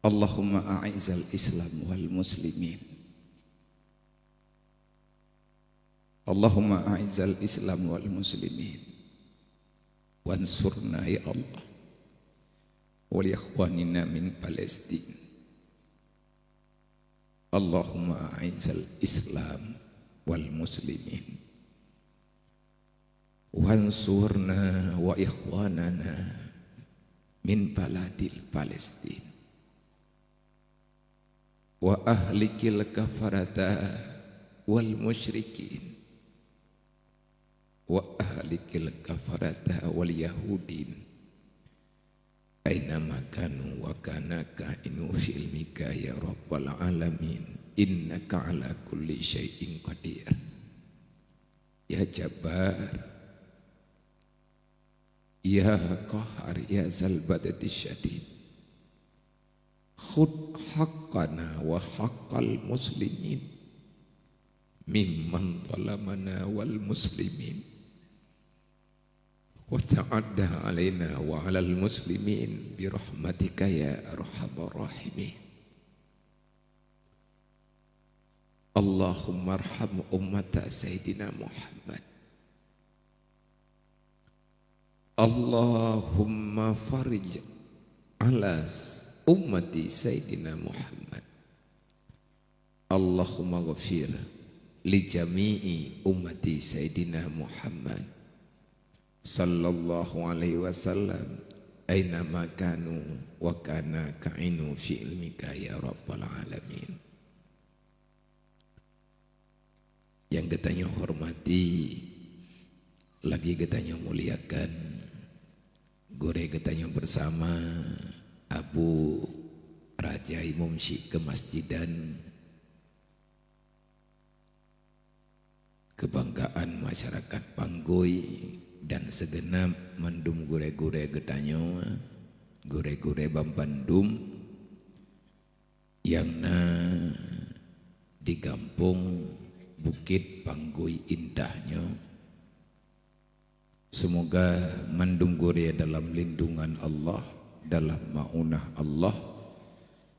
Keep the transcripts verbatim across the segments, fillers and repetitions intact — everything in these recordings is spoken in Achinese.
Allahumma a'izzal Islam wal muslimin. Allahumma a'izzal Islam wal muslimin. Wansurna ya Allah. Wa li ikhwanina min Palestin. Allahumma a'izzal Islam wal muslimin. Wansurna wa ikhwanana min baladil Palestin. Wa ahlikil kafarata wal musyrikin. Wa ahlikil kafarata wal yahudin. Aina ma kanu wa kana ka'inu fi ilmika ya rabbal alamin. Innaka ala kulli syai'in qadir. Ya Jabbar, ya Qahhar, ya Zal Badati Syadid. Khud haqqana wa haqqal muslimin mimman zalamana wal muslimin. Wa ta'adda alaina wa alal muslimin bi rahmatika ya arhamar rahimin. Allahumma arham ummata Sayyidina Muhammad. Allahumma farij ala ummati Sayyidina Muhammad. Allahumma ghafir li jami'i ummati Sayyidina Muhammad sallallahu alaihi wasallam aina ma kanu wa kana ka'inu fi ilmika ya rabbal alamin. Nyang geutanyoe hormati, lagi geutanyoe muliakan, gurée geutanyoe bersama Abu Raja Imum Syik Kemasjidan, kebanggaan masyarakat Panggui dan segenap mandum gurée-gurée geutanyoe, gurée-gurée banbandum nyang na di gampông Bukit Panggui Indah nyoe. Semoga mandum gurée dalam lindungan Allah, dalam maunah Allah,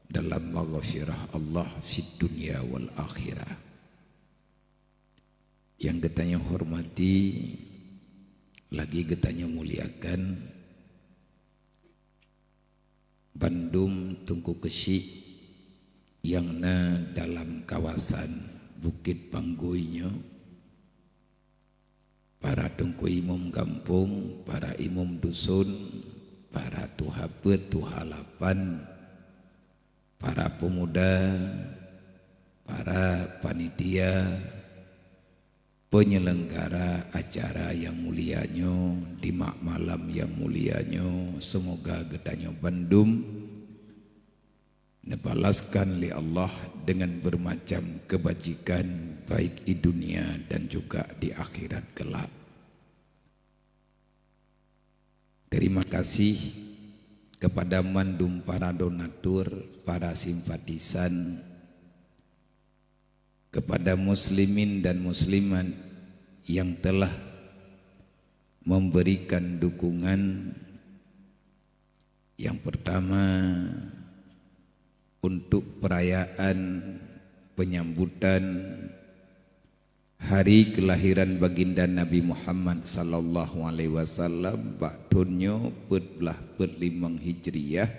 dalam maghfirah Allah fid dunya wal akhirah. Nyang geutanyoe hormati, lagi geutanyoe muliakan, bandum Teungku Keuchik nyang na dalam kawasan Bukit Panggui nyoe, para teungku imum gampông, para imum dusun, para tuha peuet, tuha lapan, para pemuda, para panitia, penyelenggara acara nyang mulia nyoe, di mak malam nyang mulia nyoe, semoga geutanyoe bandum neubalaskan lé Allah dengan bermacam kebajikan, baik di dunia dan juga di akhirat kelak. Terima kasih kepada mandum para donatur, para simpatisan, kepada muslimin dan muslimat yang telah memberikan dukungan. Yang pertama, untuk perayaan penyambutan hari kelahiran Baginda Nabi Muhammad sallallahu alaihi wasallam bak thon nyoe peuet blaih peuet limong Hijriah,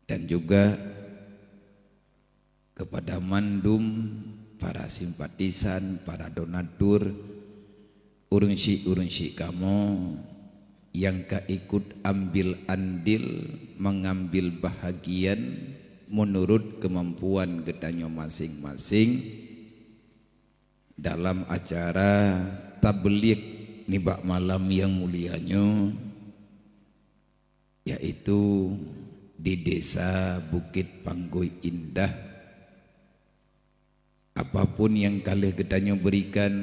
dan juga kepada mandum para simpatisan, para donatur, ureuëng syik-ureuëng syik kamoe nyang ka ikut ambil andil, mengambil bahagian menurut kemampuan geutanyoe masing-masing dalam acara tabligh nibak malam nyang mulia nyoe, yaitu di Desa Bukit Panggui Indah. Apapun nyang ka lheueh geutanyoe berikan,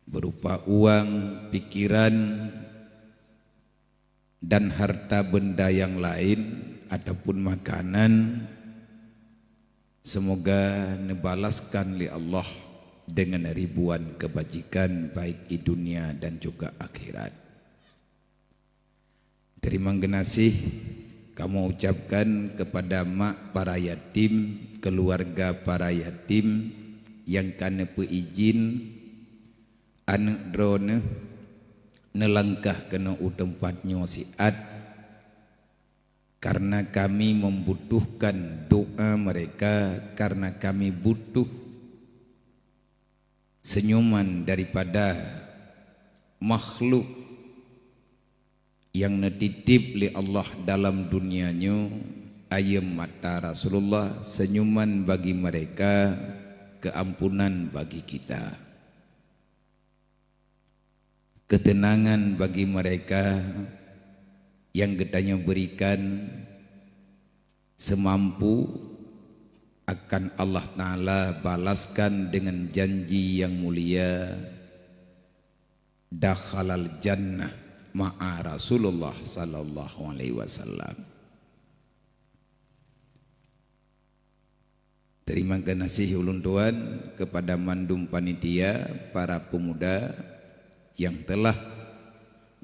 berupa uang, pikiran, dan harta benda nyang laén ataupun makanan, semoga neubalaskan lé Allah dengan ribuan kebajikan, baik di dunia dan juga akhirat. Teurimong geunaséh Kamoe ucapkan kepada mak para yatim, keluarga para yatim nyang ka neupeuijin aneuëk droeneuh neulangkah keunoe u teumpat nyoe siat, karena kami membutuhkan doa mereka, karena kami butuh senyuman daripada makhluk nyang neutitip lé Allah dalam dunia nyoe, ayeuem mata Rasulullah, senyuman bagi mereka, keampunan bagi kita. Ketenangan bagi mereka nyang geutanyoe berikan, seumampu akan Allah Ta'ala balaskan dengan janji nyang mulia, dakhalal jannah ma'a Rasulullah sallallahu alaihi wasallam. Terima kasih ulôn tuan kepada mandum panitia, para pemuda yang telah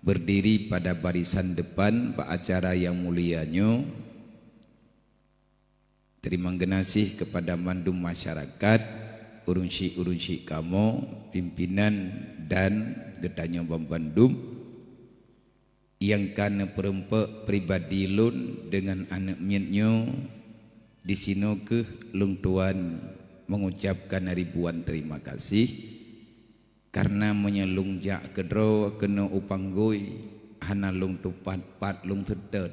berdiri pada barisan depan bak acara nyang mulia nyoe. Terima kasih kepada mandum masyarakat, ureuëng syiek-ureuëng syiek kamoe, pimpinan dan geutanyoe banmandum nyang ka neupeureumpok pribadi lôn deungon aneuëk miet nyoe. Disinoe kheueh lôn tuan mengucapkan ribuan terima kasih, karena meunyoe lôn jak keudroe keunoe u panggôi, hana lôn tupat pat lôn seutôt.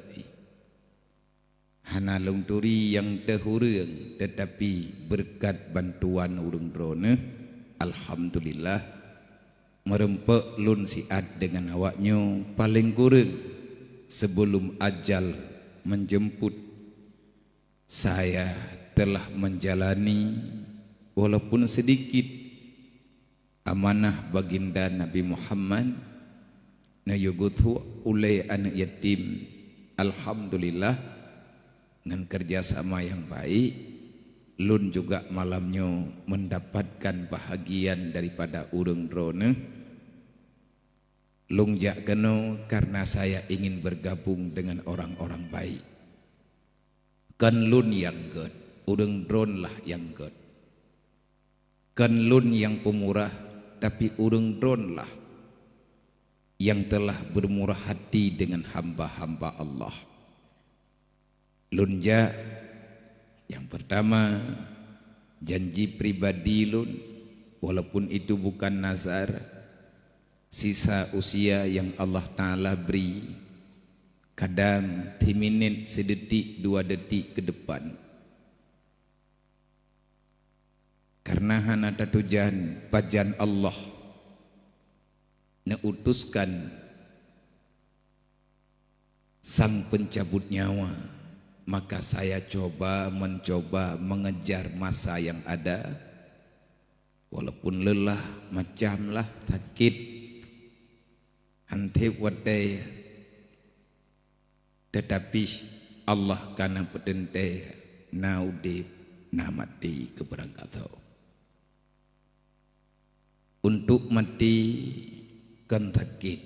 Hana lôn turi nyang teuh ureuëng, teutapi beureukat bantuan ureuëng droeneuh, alhamdulillah, meureumpok lôn siat deungon awaknyoe paleng kureueng seubeulom ajal menjemput. Saya telah menjalani walaupun sedikit amanah Baginda Nabi Muhammad, neuyue geuthuek ulée aneuëk yatim. Alhamdulillah, ngon kerjasama nyang baik, lôn juga malam nyoe mendapatkan bahagian daripada ureuëng droeneuh. Lôn jak keunoe karena saya ingin bergabung dengan orang-orang baik. Kon lôn nyang gét, ureuëng droenlah nyang gét. Kon lôn nyang peumurah, tapi ureuëng droenlah nyang telah bermurah hati dengan hamba-hamba Allah. Lôn jak, nyang pertama, janji pribadi lôn, walaupun itu bukan nazar, sisa usia nyang Allah Ta'ala bri, kadang siminét sidetik dua detik keu depan. Karena hana tatujan pajan Allah neuutuskan Sang Pencabut Nyawa, maka saya coba mencoba mengejar masa yang ada, walaupun lelah, macamlah sakit, hanteb watée, tetapi Allah ka na peuteuntée na udeb, na maté keu barangkasoe. Untuk mati kan sakit,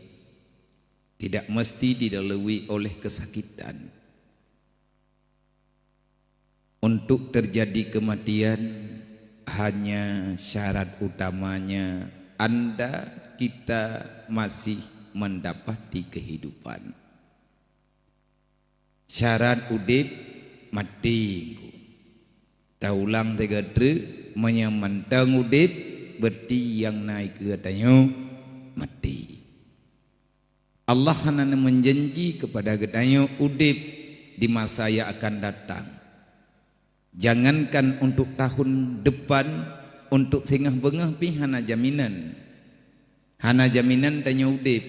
tidak mesti dilalui oleh kesakitan. Untuk terjadi kematian, hanya syarat utamanya anda kita masih mendapati kehidupan. Syarat udeb, maté. Taulang sigoe treuk, meunyoe mantong udeb, berarti nyang na keu geutanyoe maté. Allah hana meujanji kepada geutanyoe udeb di masa yang akan datang. Jangankan untuk tahun depan, untuk singoh beungoh pih hana jaminan. Hana jaminan tanyoe udeb.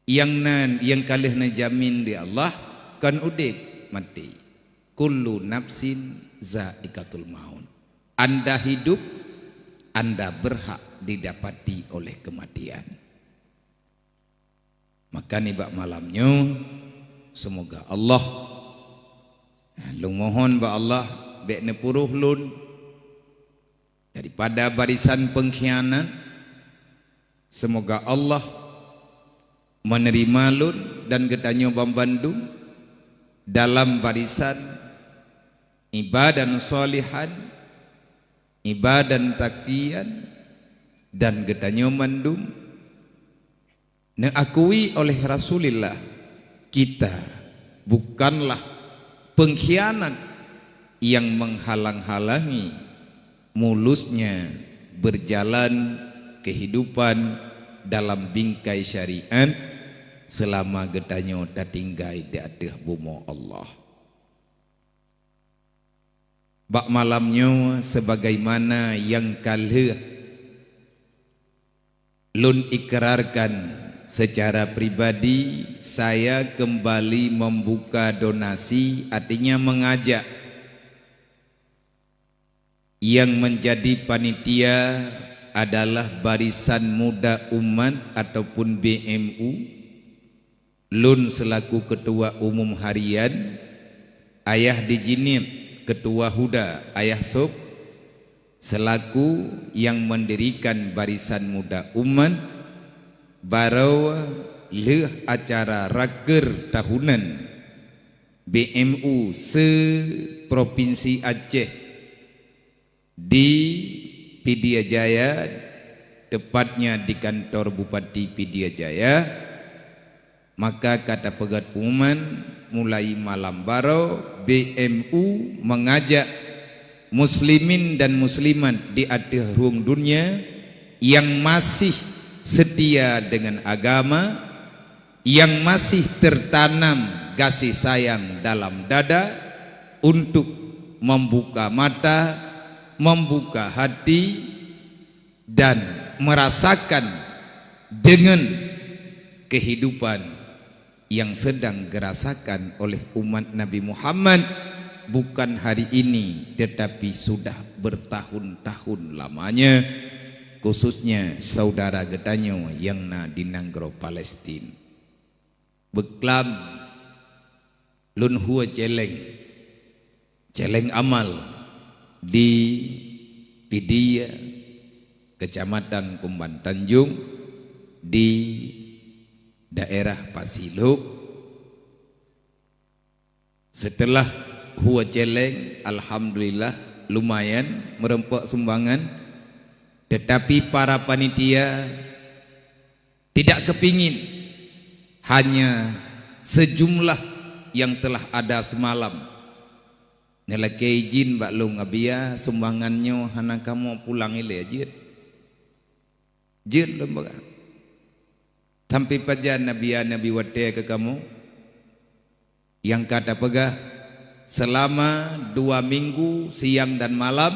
Nyang nan, nyang ka lheueh neujamin lé Allah, kon udeb, maté. Kullu nafsin zaikatul maut. Anda hidup, anda berhak didapati oleh kematian. Maka nibak malam nyoe, semoga Allah, lôn mohon bak Allah, bék neupuroh lôn daripada barisan pengkhianat. Semoga Allah menerima lôn dan geutanyoe banmandum dalam barisan ibadan shalihan, ibadan taqiyan, dan geutanyoe mandum neuakui oleh Rasulullah, kita bukanlah pengkhianat yang menghalang-halangi mulusnya berjalan kehidupan dalam bingkai syariat selama geutanyoe tatinggai di ateueh bumoe Allah. Bak malam nyoe, sebagaimana nyang ka lheueh lôn ikrarkan secara pribadi, saya kembali membuka donasi, artinya mengajak yang menjadi panitia adalah Barisan Muda Umat ataupun B M U. Lôn selaku Ketua Umum Harian, Ayah Dijinib, Ketua Huda, Ayah Sop, selaku yang mendirikan Barisan Muda Umat, barô lheueh acara raker tahunan B M U se-Provinsi Aceh di Pidie Jaya, tepatnya di kantor Bupati Pidie Jaya, maka ka tapeugét pengumuman, mulai malam baroe B M U mengajak muslimin dan muslimat di ateueh rhueng dunia yang masih setia dengan agama, yang masih tertanam gaséh sayang dalam dada untuk membuka mata, membuka hati, dan merasakan dengan kehidupan yang sedang gerasakan oleh umat Nabi Muhammad bukan hari ini, tetapi sudah bertahun-tahun lamanya, khususnya saudara geutanyoe nyang na di nanggroe Palestin. Beuklam lôn hue céléng, céléng amal di Pidie, Kecamatan Kumban Tanjong, di daerah Pasilok. Setelah hue céléng, alhamdulillah, lumayan meureumpok sumbangan, tetapi para panitia tidak kepingin hanya sejumlah yang telah ada semalam. Neulakée izin bak lôn, "Abiya, sumbangan nyoe hana kamoe pulang ilée, jeuet." Jeuet lôn peugah. Sampai pajan Abiya neubi watée keu kamoe? Nyang ka tapeugah, selama dua minggu siang dan malam,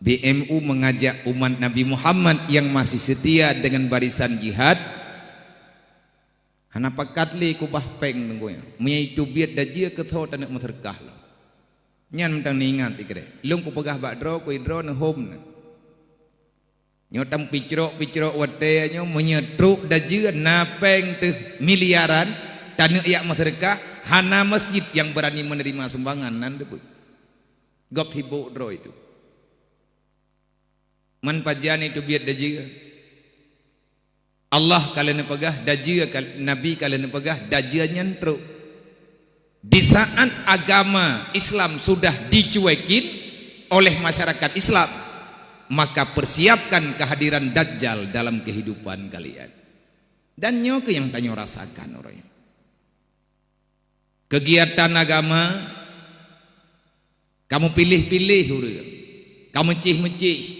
B M U mengajak umat Nabi Muhammad yang masih setia dengan barisan jihad, hana pakat lé kubah péng teungku nyan. Meunyoe teubiet dajeu keu tho taneuk meuseudeukah lom. Nyan mantong neuingat ikreh. Lôn kupeugah bak droe, kui droe neuhom na. Nyoe tam picrok-picrok watée nyoe, meunyoe trok dajeu na péng teuh miliaran, taneuk jak meuseudeukah, hana masjid nyang beurani meuneurima sumbangan nan deubeuh. Gob sibok droe itu. Man pajan itu biet dajeu. Allah ka lheueh neupeugah dajeu, ka, Nabi ka lheueh neupeugah dajeu nyan trok. Di saat agama Islam sudah dicuekin oleh masyarakat Islam, maka persiapkan kehadiran Dajjal dalam kehidupan kalian. Dan nyoe keuh nyang tanyoe rasakan uroe nyoe. Kegiatan agama, kamoe piléh-piléh ureuëng, kamoe cih-meucih,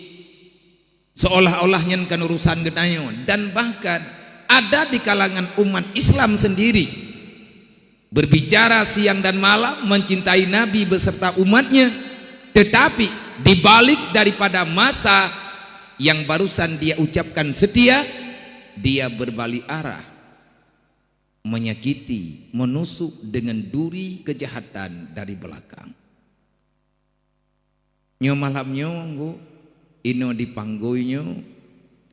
seolah-olah nyan kan urusan geutanyoe, dan bahkan ada di kalangan umat Islam sendiri berbicara siang dan malam mencintai Nabi beserta umatnya, tetapi di balik daripada masa yang barusan dia ucapkan setia, dia berbalik arah, menyakiti, menusuk dengan duri kejahatan dari belakang. Nyoe malam nyoe, Ngku, inoe di panggui nyoe,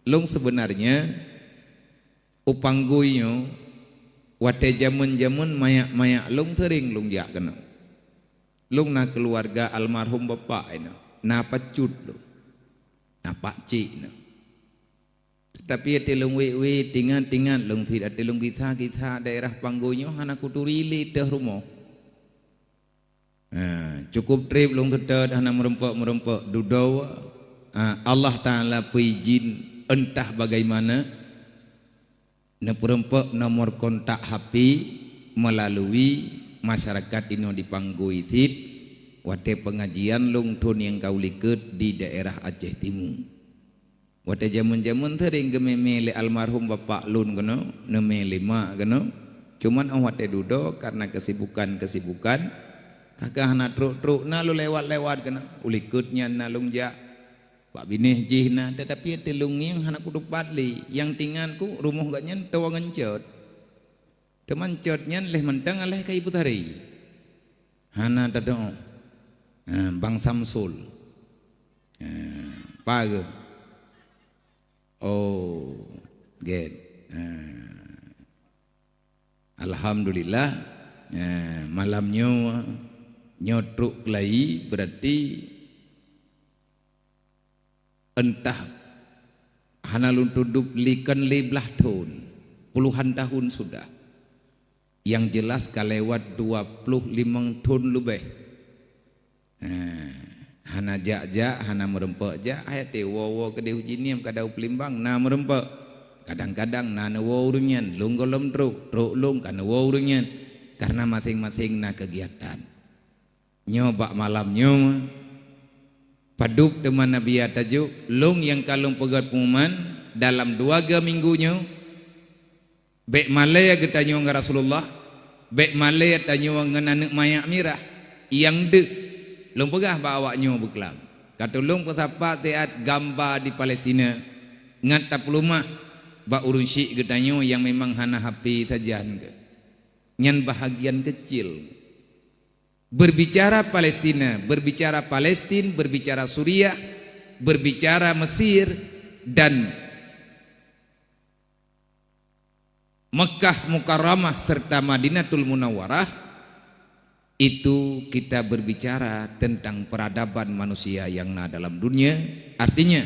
lôn sebenarnya u panggui nyoe, watée jameun-jameun manyak-manyak lôn sering lôn jak keunoe. Lôn na keuluwarga almarhum bapak inoe, na pacut lôn, na pakcik inoe. Tapi até lôn wét-wét, tingat-tingat lôn cit, até lôn kisah-kisah daerah panggui nyoe hana kuturi lé teuh rumoh. Ha, cukup treb lôn seutôt hana meurumpok-meurumpok dudoe. Ha, Allah Taala peuijin entah bagaimana neupeurumpok nomor kontak H P melalui masyarakat inoe di Panggui cit watée pengajian lôn thon nyang ka u likot di daerah Aceh Timu. Watée jameun-jameun seuring geumé-mé lé almarhum bapak lôn keunoe, neumé lé mak keunoe. Cuman óh watée dudoe kareuna keusibukan-keusibukan, ka-ka hana trok-trok na lôn lewat-lewat keunoe. U likot nyan na lôn jak. Bak binéh jih na, tetapi ateueh lôn ngieng hana kutupat lé. Nyang tingan ku rumoh gobnyan toh ngon cot. Teuma cot nyan lheueh mantong alah ka ipeutari. Hana teudoe. Ha, Bang Samsul. Ha, paga. Oh, get. Ha. Alhamdulillah. Ha, malam nyoe, nyoe trok keulayi berarti entah hana lôn tudob lé kon lé blaih thon, puluhan tahun sudah. Yang jelas ka lewat dua puluh limong thon leubeh. Eh, hana jak-jak, hana meurumpok jak, hai até woe-woe keudeh uji niem ka dau peulimbang na meurumpok. Kadang-kadang na neuwoe ureuëng nyan, lôn gohlom trok, trok lôn ka neuwoe ureuëng nyan. Karena maséng-maséng na keugiatan. Nyoe bak malam nyoe, padub teuma Nabi ya tajok, lôn nyang ka lôn peugét pengumuman dalam dua ga minggu nyoe, bék malée geutanyoe ngon Rasulullah, bék malée tanyoe ngon aneuëk manyak mirah nyang deuek. Lôn peugah bak awak nyoe beuklam, ka tulông peusapat siat gamba di Palestina, ngat tapeuleumah bak ureuëng syiek geutanyoe nyang memang hana H P sajan geuh. Nyan bahagian kecil. Berbicara Palestina, berbicara Palestin, berbicara Suriah, berbicara Mesir, dan Mekah Mukarramah serta Madinatul Munawwarah, itu kita berbicara tentang peradaban manusia yang na dalam dunia. Artinya,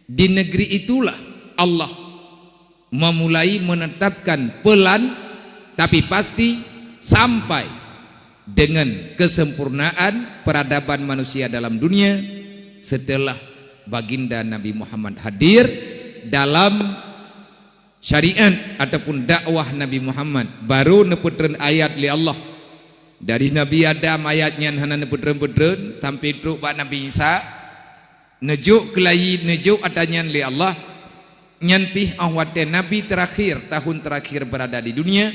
di negeri itulah Allah memulai menetapkan pelan, tapi pasti sampai dengan kesempurnaan peradaban manusia dalam dunia setelah Baginda Nabi Muhammad hadir dalam syariat ataupun dakwah Nabi Muhammad. Baru neupeutreun ayat lé Allah. Dari Nabi Adam ayat nyan hana neupeutreun-peutreun sampai trok bak Nabi Isa. Neujok keulayi, neujok ata nyan lé Allah, nyan pih óh watée Nabi terakhir, tahun terakhir berada di dunia,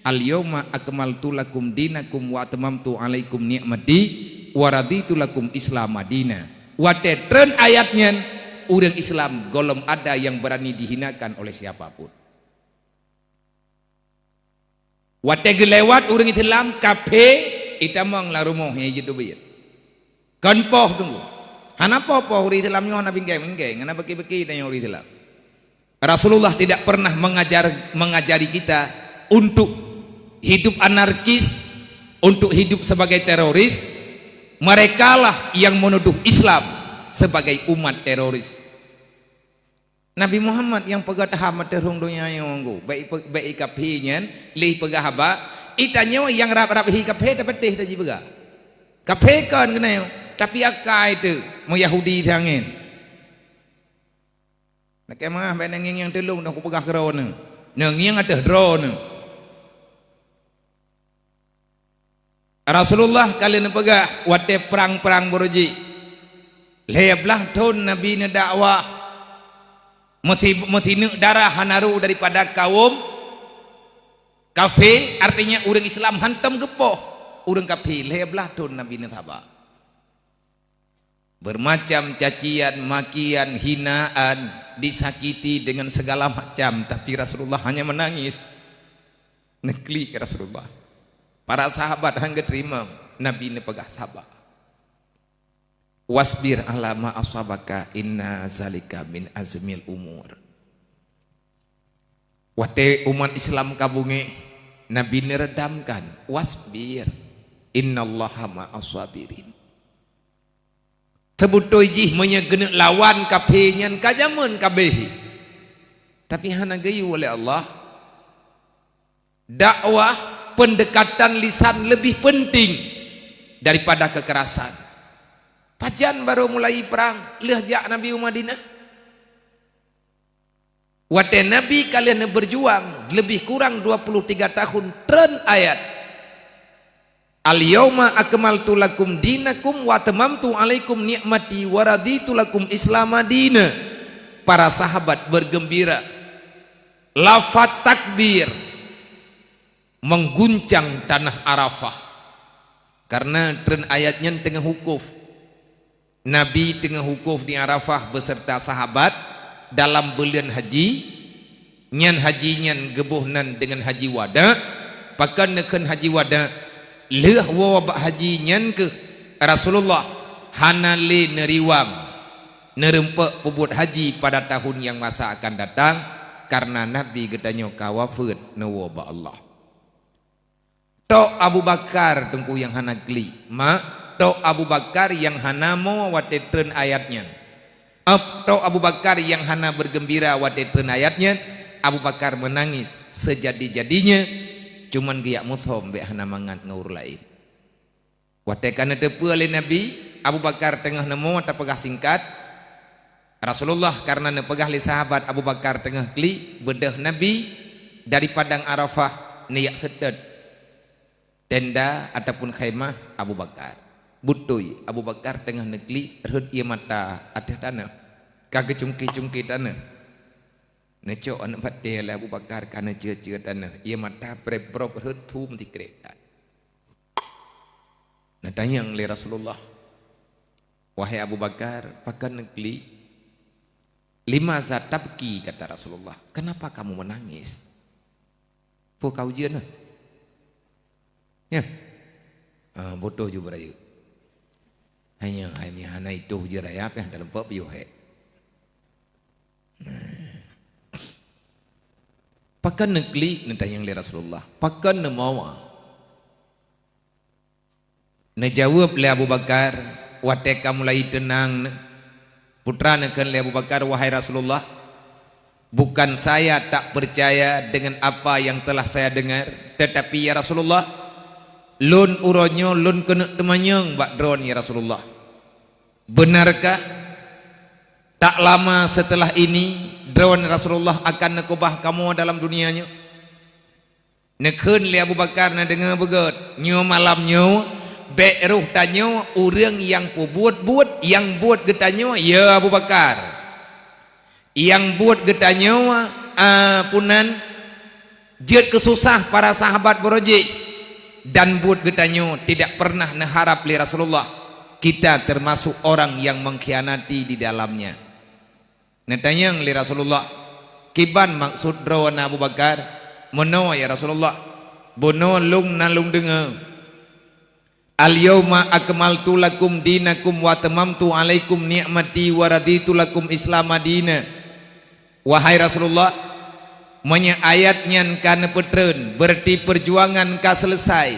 "Al-yauma akmaltu lakum dinakum wa atmamtu alaikum ni'mati wa raditu lakum Islama dina." Watée treun ayat nyan, ureuëng Islam gohlom ada nyang berani dihinakan oleh siapa pun. Watée geulewat ureuëng Islam, kafé, itamong lam rumoh nyang jiteubiet. Kon poh teungku. Hana poh-poh ureuëng Islam nyoe hana bingkai-bingkai, hana baki-baki tanyoe ureuëng Islam. Rasulullah tidak pernah mengajar, mengajari kita untuk hidup anarkis, untuk hidup sebagai teroris. Merekalah yang menuduh Islam sebagai umat teroris. Nabi Muhammad nyang peugah taham ateueh rhueng donya nyoe, bék ipe-, bék ikafé nyan, lé ipeugah haba, itanyoe nyang rab-rab hi kafé tapatéh tajipeugah. Kafé kon keunoe, tapi akai teuh meuyahudi tangen. Nakeuh meuah bék neungieng nyang teulông dan kupeugah keudroe neuh. Neungieng ateueh droeneuh. Rasulullah ka lheueh neupeugah watée prang-prang beuruji, lhée blaih thon Nabi neudakwah, meusi-, meusineuk darah hana ru daripada kawom kafé, artinya ureuëng Islam hantom geupoh ureuëng kafé, lhée blaih thon Nabi neusaba. Bermacam cacian, makian, hinaan, disakiti dengan segala macam, tapi Rasulullah hanya menangis. Neuklik Rasulullah. Para sahabat han geuteurimong, Nabi neupeugah saba. "Wasbir ala ma asabaka, inna zalika min azmil umur." Watée umat Islam ka beungéh, Nabi neureudamkan, "Wasbir, innallaha ma'as sabirin." Teubeutôi jih meunyoe geuneuk lawan kafé nyan ka jameun ka béh. Tapi hana geuyue lé Allah. Dakwah, pendekatan lisan leubeh penting. daripada kekerasan. Pajan barô mulai prang, lheueh jak Nabi u Madinah. Watée Nabi ka lheueh neubeurjuang leubeh kurang dua puluh tiga tahun treun ayat, "Al-yauma akmaltu lakum dinakum wa atmamtu alaikum ni'mati wa raditu lakum Islama dina." Para sahabat bergembira. Lafaz takbir mengguncang tanah Arafah. Karena treun ayat nyan teungoh wukuf. Nabi teungoh wukuf di Arafah beserta sahabat dalam buleuen haji, nyan haji nyan geuboh nan deungon haji wada. Pakon neukheun haji wada? Lheueh woe bak haji nyan keuh Rasulullah hana lé neuriwang, neureumpok peubuet haji pada tahun nyang masa akan datang, karena Nabi geutanyoe ka wafeuet neuwoe bak Allah. Tok Abu Bakar teungku nyang hana klik, mak, tok Abu Bakar nyang hana mo watée treun ayat nyan. Ap-, tok Abu Bakar nyang hana bergembira watée treun ayat nyan, Abu Bakar menangis sejadi-jadinya, cuman geujak musom bék hana mangat ngon ureuëng laén. Watée ka neuteupeue lé Nabi, Abu Bakar teungoh neumo, tapeugah singkat, Rasulullah karena neupeugah lé sahabat Abu Bakar teungoh klik, beudôh Nabi dari Padang Arafah neujak seutôt tenda ataupun khaimah Abu Bakar. Beutôi, Abu Bakar teungoh neuklik rhot ié mata ateueh tanoh, ka geucungki-cungki tanoh. Neucok aneuk batée lé Abu Bakar ka neucue-cue tanoh, ié mata preb-prob rhot thum sikrek that. Neutanyong lé Rasulullah, "Wahai Abu Bakar, pakon neuklik?" "Limaza tabki?" kata Rasulullah, "Kenapa kamu menangis?" Peue ka ujeuen neuh? Nyoe. Ah, botoh ju beurayeuk. Hanya hai mi hana itoh ujeuen raya pih hana leumpok piôh hék. Nah. Pakon neuklik neutanyong lé Rasulullah. Pakon neumawa? Neujaweueb lé Abu Bakar, watée ka mulai teunang, putra neukheun lé Abu Bakar, "Wahai Rasulullah, bukan saya tak percaya dengan apa yang telah saya dengar, tetapi ya Rasulullah, lôn uroe nyoe lôn keuneuk teumanyong bak droen ya Rasulullah. Benarkah tak lama setelah ini droen Rasulullah akan neukeubah kamoe dalam dunia nyoe?" Neukheun lé Abu Bakar neudeungoe beugét, "Nyoe malam nyoe, bék roh tanyoe ureuëng nyang peubuet-buet, nyang buet geutanyoe, ya Abu Bakar. Nyang buet geutanyoe, a, punan, jeuet keususah para sahabat beurojéh, dan buet geutanyoe tidak pernah neuharab lé Rasulullah. Kita termasuk orang yang mengkhianati di dalamnya." Neutanyong lé Rasulullah, "Kiban maksud droeneuh Abu Bakar?" "Meunoe ya Rasulullah, bunoe lôn na lôn deungoe, 'Al-yauma akmaltu lakum dinakum wa atmamtu alaikum ni'mati wa raditu lakum Islama dina.'" Wahai Rasulullah, meunyoe ayat nyan ka neupeutreun, berarti perjuangan ka selesai.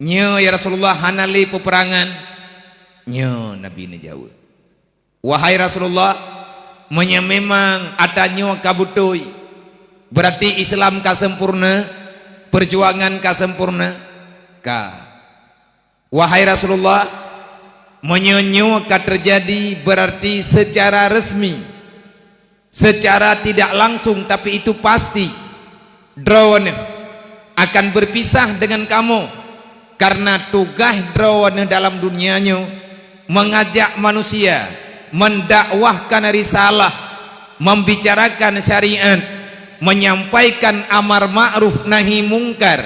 "Nyoe ya Rasulullah, hana lé peupeurangan?" "Nyoe," Nabi neujaweueb. "Wahai Rasulullah, meunyoe memang ata nyoe ka beutôi, berarti Islam ka sempurna, perjuangan ka sempurna?" "Ka." "Wahai Rasulullah, meunyoe nyoe ka teujadi, berarti secara resmi, secara tidak langsung, tapi itu pasti, droeneuh akan berpisah dengan kamoe, karena tugaih droeneuh dalam dunia nyoe mengajak manusia, mendakwahkan risalah, membicarakan syariat, menyampaikan amar ma'ruf nahi mungkar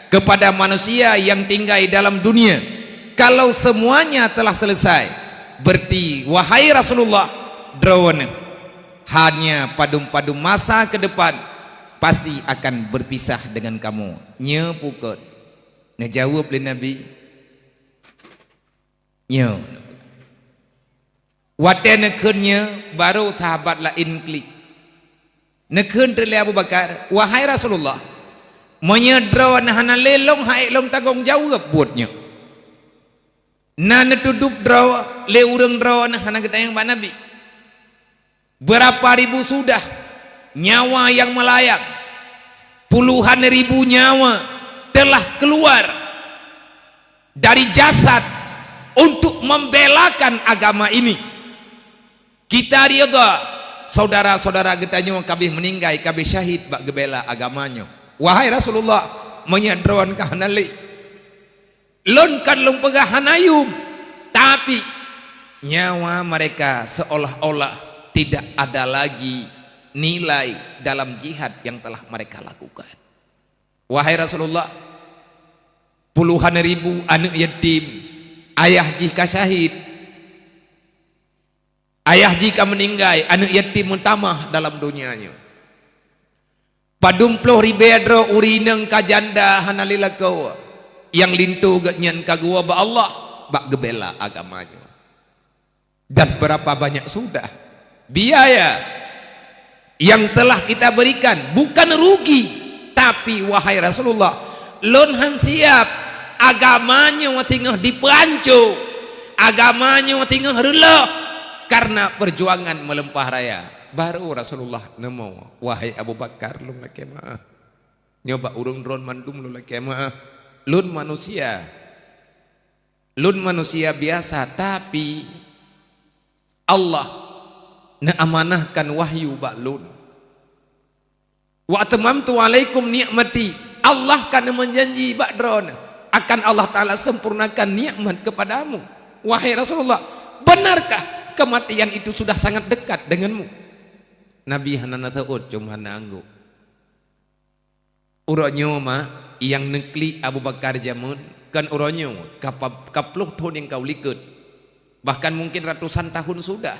kepada manusia yang tinggai dalam dunia. Kalau semuanya telah selesai, berarti, wahai Rasulullah, droeneuh hanya padum-padum masa ke depan pasti akan berpisah dengan kamoe." "Nyoe pukon," neujaweueb lé Nabi. "Nyoe." Watée neukheun nyoe, barô sahabat laén klik. Neukheun teuk lé Abu Bakar, "Wahai Rasulullah, meunyoe droeneuh hana lé lôn, han ék lôn tanggong jaweueb buet nyoe." Na neutudôb droe lé ureuëng droeneuh hana geutanyong bak Nabi. Berapa ribu sudah nyawa yang melayang, puluhan ribu nyawa telah keluar. dari jasad untuk membelakan agama ini. Kita ridha, saudara-saudara geutanyoe ka abéh meuninggai, ka abéh syahid bak geubela agama nyoe. Wahai Rasulullah, meunyoe droen ka hana lé, lôn kan lôn peugah hana yum, tapi nyawa mereka seolah-olah tidak ada lagi nilai dalam jihad yang telah mereka lakukan. Wahai Rasulullah, puluhan ribu aneuk yatim, ayah jih ka syahid, ayah jih ka meuninggai, aneuk yatim meutamah dalam donya nyoe. Padum ploh ribée droe ureueng inong ka janda hana lé lakoe, nyang linto geuh nyan ka geuwoe bak Allah bak geubela agama nyoe. Dan berapa banyak sudah biaya yang telah kita berikan, bukan rugi, tapi wahai Rasulullah, lôn han siap agama nyoe singoh dipeuanco, agama nyoe singoh reuloh karena perjuangan meuleumpah raya. Baru Rasulullah neumoe, "Wahai Abu Bakar, lôn lakée meu'ah. Nyoe bak ureueng droen mandum lôn lakée meu'ah. Lôn manusia. Lôn manusia biasa, tapi Allah neuamanahkan wahyu bak lôn. Wa atmamtu alaikum ni'mati." Allah ka neumeujanji bak droen akan Allah Taala sempurnakan nikmat kepadamu. Wahai Rasulullah, benarkah kematian itu sudah sangat dekat denganmu? Nabi hana neuseuôt, cuma hana angguk. Uroe nyoe ma, nyang neuklik Abu Bakar jameun, kon uroe nyoe, ka pa-, ka ploh thon nyang ka u likot. Bahkan mungkin ratusan tahun sudah,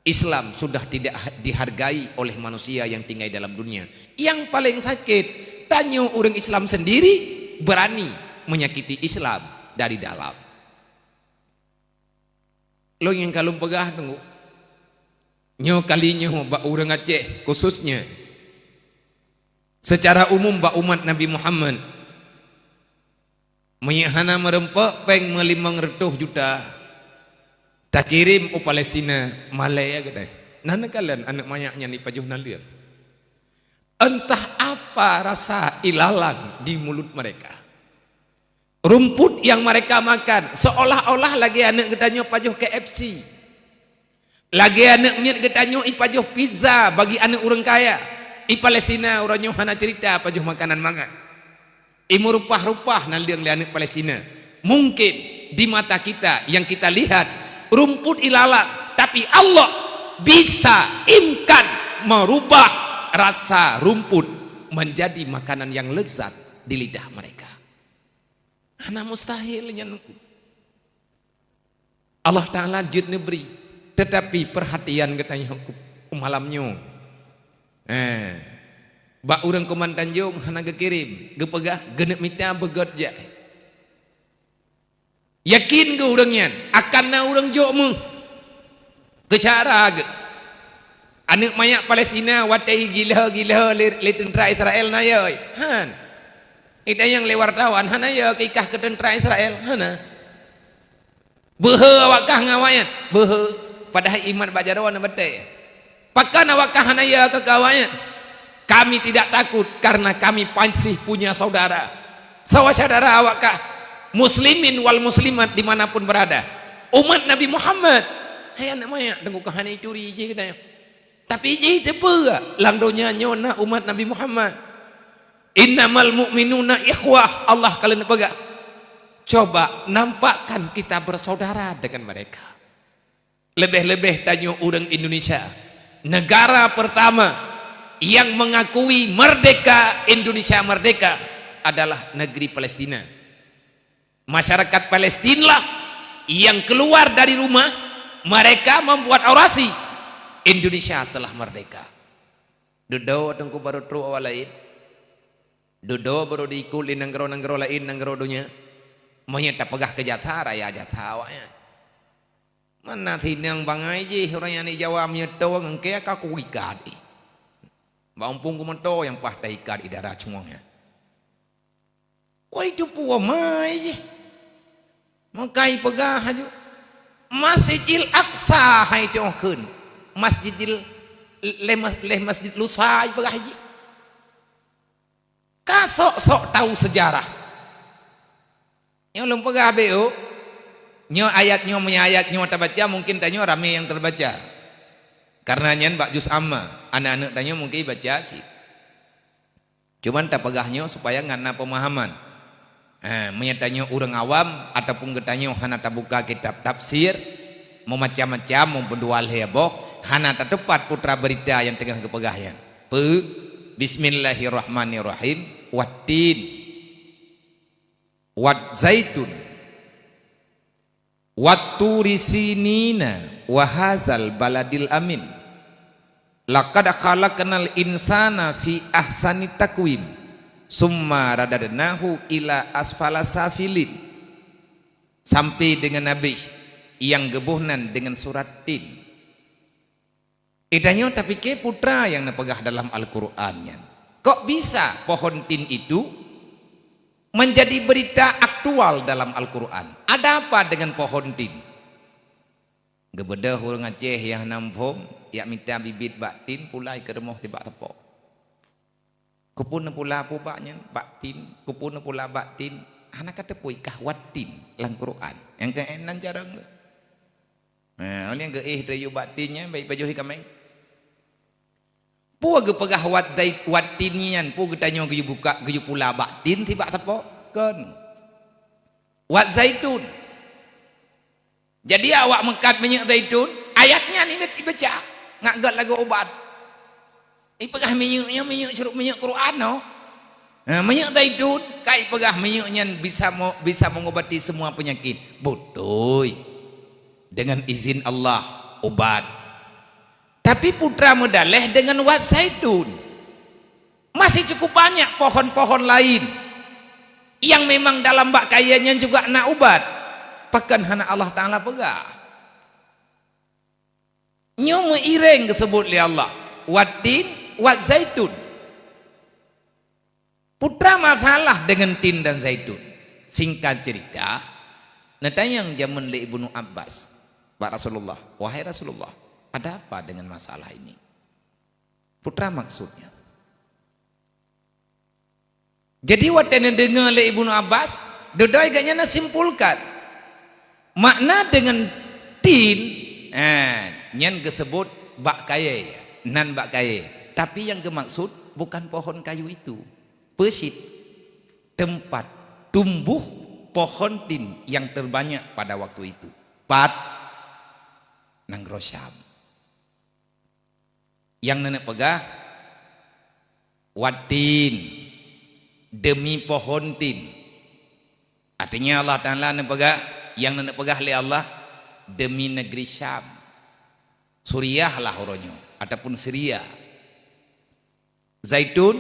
Islam sudah tidak ha-, dihargai oleh manusia yang tinggai dalam dunia. Nyang paleng sakét, tanyoe ureueng Islam sendiri berani menyakiti Islam dari dalam. Lôn nyang ka lôn peugah teungku, nyoe kali nyoe bak ureueng Aceh khususnya, secara umum bak umat Nabi Muhammad, meunyoe hana meureumpok péng meulimong reutôh juta, takirém u Palestina, malée geutanyoe. Na neukalon aneuk manyak nyan ipajoh naleueng. Entah apa rasa ilalang di mulut mereka. Rumput yang mereka makan seolah-olah lagée aneuk geutanyoe pajoh K F C. Lagée aneuk miet geutanyoe ipajoh pizza bagi aneuk ureueng kaya. I Palestina uroe nyoe hana cerita pajoh makanan mangat. Imeurupah-rupah naleueng lé aneuk Palestina. Mungkin di mata kita yang kita lihat rumput ilalang, tapi Allah bisa imkan merubah rasa rumput menjadi makanan yang lezat di lidah mereka. Hana mustahil nyan. Allah Taala jeuet neubri, teutapi peurhatian geutanyoe malam nyoe. Eh, bak ureueng Kuman Tanjong hana geukirém, geupeugah geuneuk mita beugöt jak. Yakin geuh ureueng nyan akan na ureueng jok meuh keu cara geuh. Aneuk manyak Palestina watée gilho-gilho lé, lé teuntra Israel na yö? Han. Itanyong lé wartawan, hana yö keu ikah keu teuntra Israel? Hana. Beuhe awak kah ngon awaknyan? Beuhe. Padahai iman bak jaroe na batée. Pakon awak kah hana yö keu awaknyan? Kami tidak takut karena kami masih punya saudara. Sawa syedara awak kah, muslimin wal muslimat dimanapun berada. Umat Nabi Muhammad. Hai aneuk manyak, teungku kah hana ituri jih keunoe. Tapi jih teupeue lam donya nyoe na umat Nabi Muhammad. "Innamal mu'minuna ikhwah," Allah ka lheueh peugah. Coba nampakkan kita bersaudara dengan mereka. Leubeh-leubeh tanyoe ureueng Indonesia, negara pertama yang mengakui merdeka, Indonesia merdeka adalah negeri Palestina. Masyarakat Palestina lah yang keluar dari rumah, mereka membuat orasi, "Indonesia telah merdeka." Dudoe teungku barô trok awak laén. Dudoe barô diikot lé nanggroe-nanggroe laén, nanggroe donya. Meunyoe tapeugah keu jasa, raya jasa awaknyan. Mana sinang bangai jih ureueng nyang di Jawa meunyoe toe ngon kée ka kuikat jih. Bak umpung keumeuntoe nyang paih taikat di dara cungoh nyan. Wai teupeu mai jih. Maka ipeugah laju, Masjidil Aqsa hai teuh kheun. Masjidil, lé mas-, lé Masjid Lusa ipeugah jih. Ka sok-sok tahu sejarah. Nyoe lôn peugah beu. Nyoe ayat nyoe, meunyoe ayat nyoe tabaca, mungkin tanyoe ramé nyang teubaca. Karena nyan bak juz amma, aneuk-aneuk tanyoe mungkin baca cit. Cuman tapeugah nyoe supaya ngon na peumahaman. Ha, meunyoe tanyoe ureuëng awam ataupun geutanyoe hana tabuka kitab tafsir, meumacam-macam, meupeudua lhée boh, hana tateupat putra beurita nyang teungoh geupeugah nyan. Peu, Bismillahirrahmanirrahim, wattin, wat zaitun, wat turi sinina, wa hazal baladil amin. Laqad khalaqnal insana fi ahsani takwim, summa radadnahu ila asfala safilin. Sampai dengan habéh, nyang geuboh nan dengan surat tin. Geutanyoe tapike putra nyang neupeugah dalam Al-Qur'an nyan. Kok bisa pohon tin itu menjadi berita aktual dalam Al-Qur'an? Ada apa dengan pohon tin? Geubeudôh ureuëng Aceh nyang hana muphom, jak mita bibit bak tin, pulai keu rumoh tibak teupok. Keupeue neupula peue bak nyan, bak tin, keupeue neupula bak tin, hana ka teupeu kah wattin lam Qur'an. Nyang keu nan carông geuh. Ha, oleh nyang geuéh teuyue bak tin nyan, baik pajoh ié kaméng. Peue geupeugah wat zait-, wattin nyan, peue geutanyoe geuyue buka, geuyue pula bak tin tibak teupok? Kon. Wat zaitun. Jadi awak meukat minyeuk zaitun, ayat nyan ibe-, ibaca, ngat gét lagoe ubat. Ipeugah minyeuk nyoe minyeuk sirup minyeuk Quran nyoe. Ha, minyeuk zaitun, ka ipeugah minyeuk nyan bisa mo-, bisa mengobati semua penyakit. Beutôi. Dengan izin Allah, ubat. Tapi putra meudaleh dengan wat zaitun. Masih cukup banyak pohon-pohon lain yang memang dalam bak kayée nyan juga na ubat. Pakon hana Allah Taala peugah. Nyoe meuireng geuseubut lé Allah, wattin, wat zaitun. Peue masalah deungon tin dan zaitun? Singkat cerita, neutanyong jameun lé Ibnu Abbas bak Rasulullah, "Wahai Rasulullah, ada apa dengan masalah ini? Peue maksudnya?" Jadi watée neudeungoe lé Ibnu Abbas, dudoe gobnyan neusimpulkan, makna deungon tin, eh, nyan geuseubut bak kayée, nan bak kayée. Tapi nyang geumaksud bukan pohon kayu itu. Peue cit, tempat tumbuh pohon tin yang terbanyak pada waktu itu. Pat? Nanggroe Syam. Nyang neuneuk peugah, wattin, demi pohon tin. Artinya Allah Taala neupeugah, nyang neuneuk peugah lé Allah, demi negeri Syam. Suriah lah uroe nyoe, ataupun Syria. Zaitun,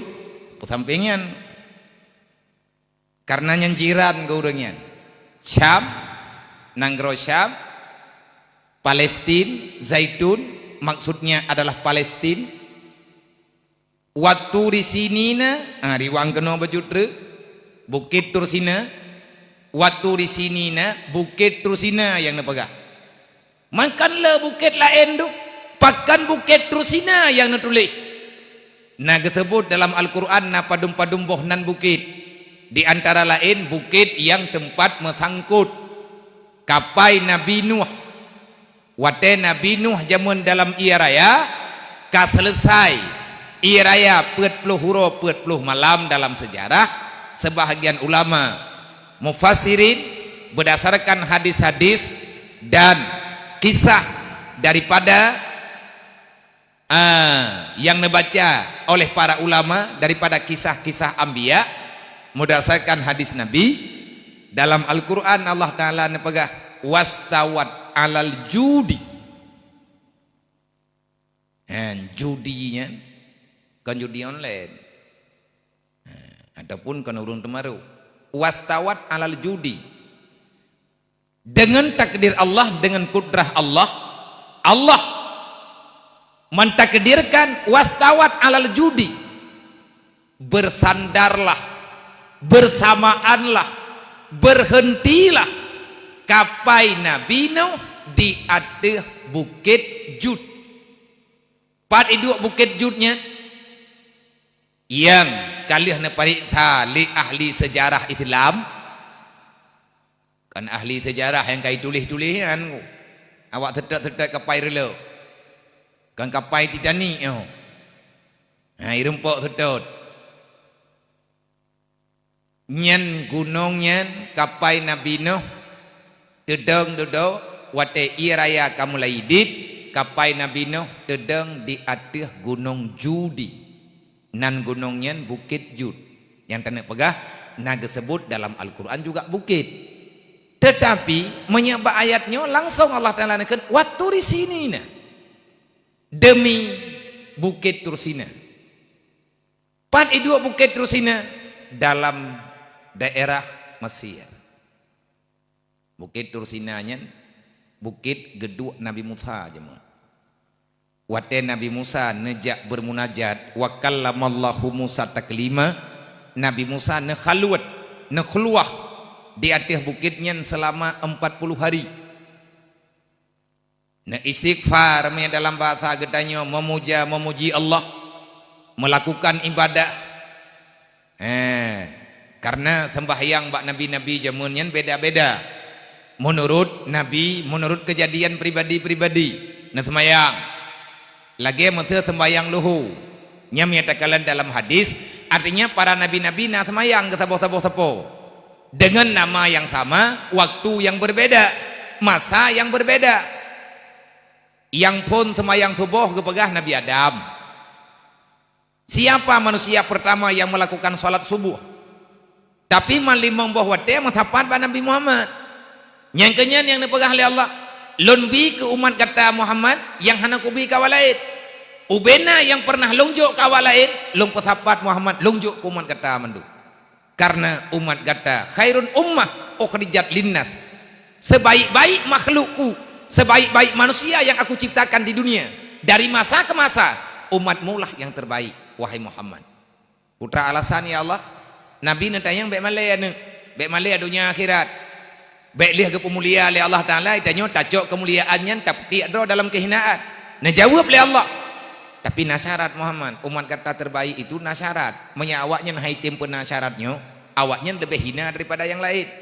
peusampingan. Karena nyan jiran keu ureuëng nyan. Syam, nanggroe Syam, Palestin, zaitun, maksudnya adalah Palestin. Wat turi sinina, ah, riwang keunoe bacut treuk. Bukét Tursina. Wat turi sinina, Bukét Tursina nyang neupeugah. Mangkan le bukét laén tu, pakon Bukét Tursina nyang neutuléh. Na geuseubut dalam Al-Qur'an na padum-padum boh nan bukét, di antara laén bukét nyang teumpat meusangkot kapai Nabi Nuh. Watée Nabi Nuh jameun dalam ié raya ka seuleusai, ié raya peuet ploh uroe peuet ploh malam dalam seujarah, seubahagian ulama mufassirin beudasarkan hadis-hadis dan kisah daripada, ah, nyang neubaca oleh para ulama daripada kisah-kisah anbiya, meudasarkan hadis Nabi, dalam Al-Qur'an Allah Taala neupeugah, "Wastawat alal judi." Han, judi nyan kon judi online. Ha, ataupun kon ureuëng teumaroh. Wastawat alal judi. Dengan takdir Allah, dengan kudrah Allah, Allah mentakdirkan wastawat alal judi. Bersandarlah, bersamaanlah, berhentilah kapai Nabi Nuh di ateueh Bukét Jud. Pat iduek Bukét Jud nyan? Nyang ka lheueh neupareksa lé ahli seujarah Islam, Kan ahli sejarah nyang ka ituléh-tuléh nyan, awak seutôt-seutôt kapai reulôh. Kan kapai Titanic nyoe. Ha, irumpok seutôt. Nyan gunong nyan kapai Nabi Nuh teudong dudoe watée ie raya ka mulai idip, kapai Nabi Nuh teudong di ateueh gunong Judi. Nan gunong nyan Bukét Jud. Nyang taneuk peugah, na geuseubut dalam Al-Qur'an juga bukét. Teutapi, meunyoe bak ayat nyoe langsong Allah Taala neukheun, "Wa turi sinina." Demi Bukét Tursina. Pat iduek Bukét Tursina? Dalam daerah Mesir. Bukét Tursina nyan bukét geuduek Nabi Musa jameun. Watée Nabi Musa neujak beurmunajat, "Wa kallamallahu Musa taklima," Nabi Musa neukhalwat, neukhulwah di ateueh bukét nyan seulama empat puluh hari. Neuistighfar, meunyoe dalam bahasa geutanyoe, meumuja, meumuji Allah, meulakukan ibadah. Eh, karena sembahyang bak nabi-nabi jameun nyan beda-beda. Meunurot nabi, meunurot keujadian pribadi-pribadi, neuseumayang. Lagée meuseu sembahyang luhu. Nyan nyatakan dalam hadis, artinya para nabi-nabi na seumayang geusaboh-saboh sapo. Dengan nama yang sama, waktu yang berbeda, masa yang berbeda. Nyang phon seumayang suboh geupeugah Nabi Adam. Siapa manusia pertama yang melakukan salat subuh? Tapi man limong boh watée meusapat bak Nabi Muhammad. Nyang keunyan nyang neupeugah lé Allah, "Lôn bi keu umat gata Muhammad nyang hana kubi keu awak laén. Ubena nyang pernah lôn jok keu awak laén, lôn peusapat Muhammad lôn jok keu umat gata mandum." Karena umat gata khairun ummah ukhrijat linnas. Sebaik-baik makhlukku, sebaik-baik manusia yang aku ciptakan di dunia, dari masa ke masa, umatmu lah yang terbaik, wahai Muhammad. Peue teuma alasan, ya Allah? Nabi neutanyong bék malée aneuk, bék malée donya akhirat. Bék lheueh geupeumulia lé Allah Taala, tanyoe tacok keumuliaan nyan tapeutiek droe dalam keuhinaan. Neujaweueb lé Allah, "Tapi na syarat Muhammad, umat gata terbaik itu na syarat. Meunyoe awaknyan han item peuna syarat nyoe, awaknyan leubeh hina daripada nyang laén."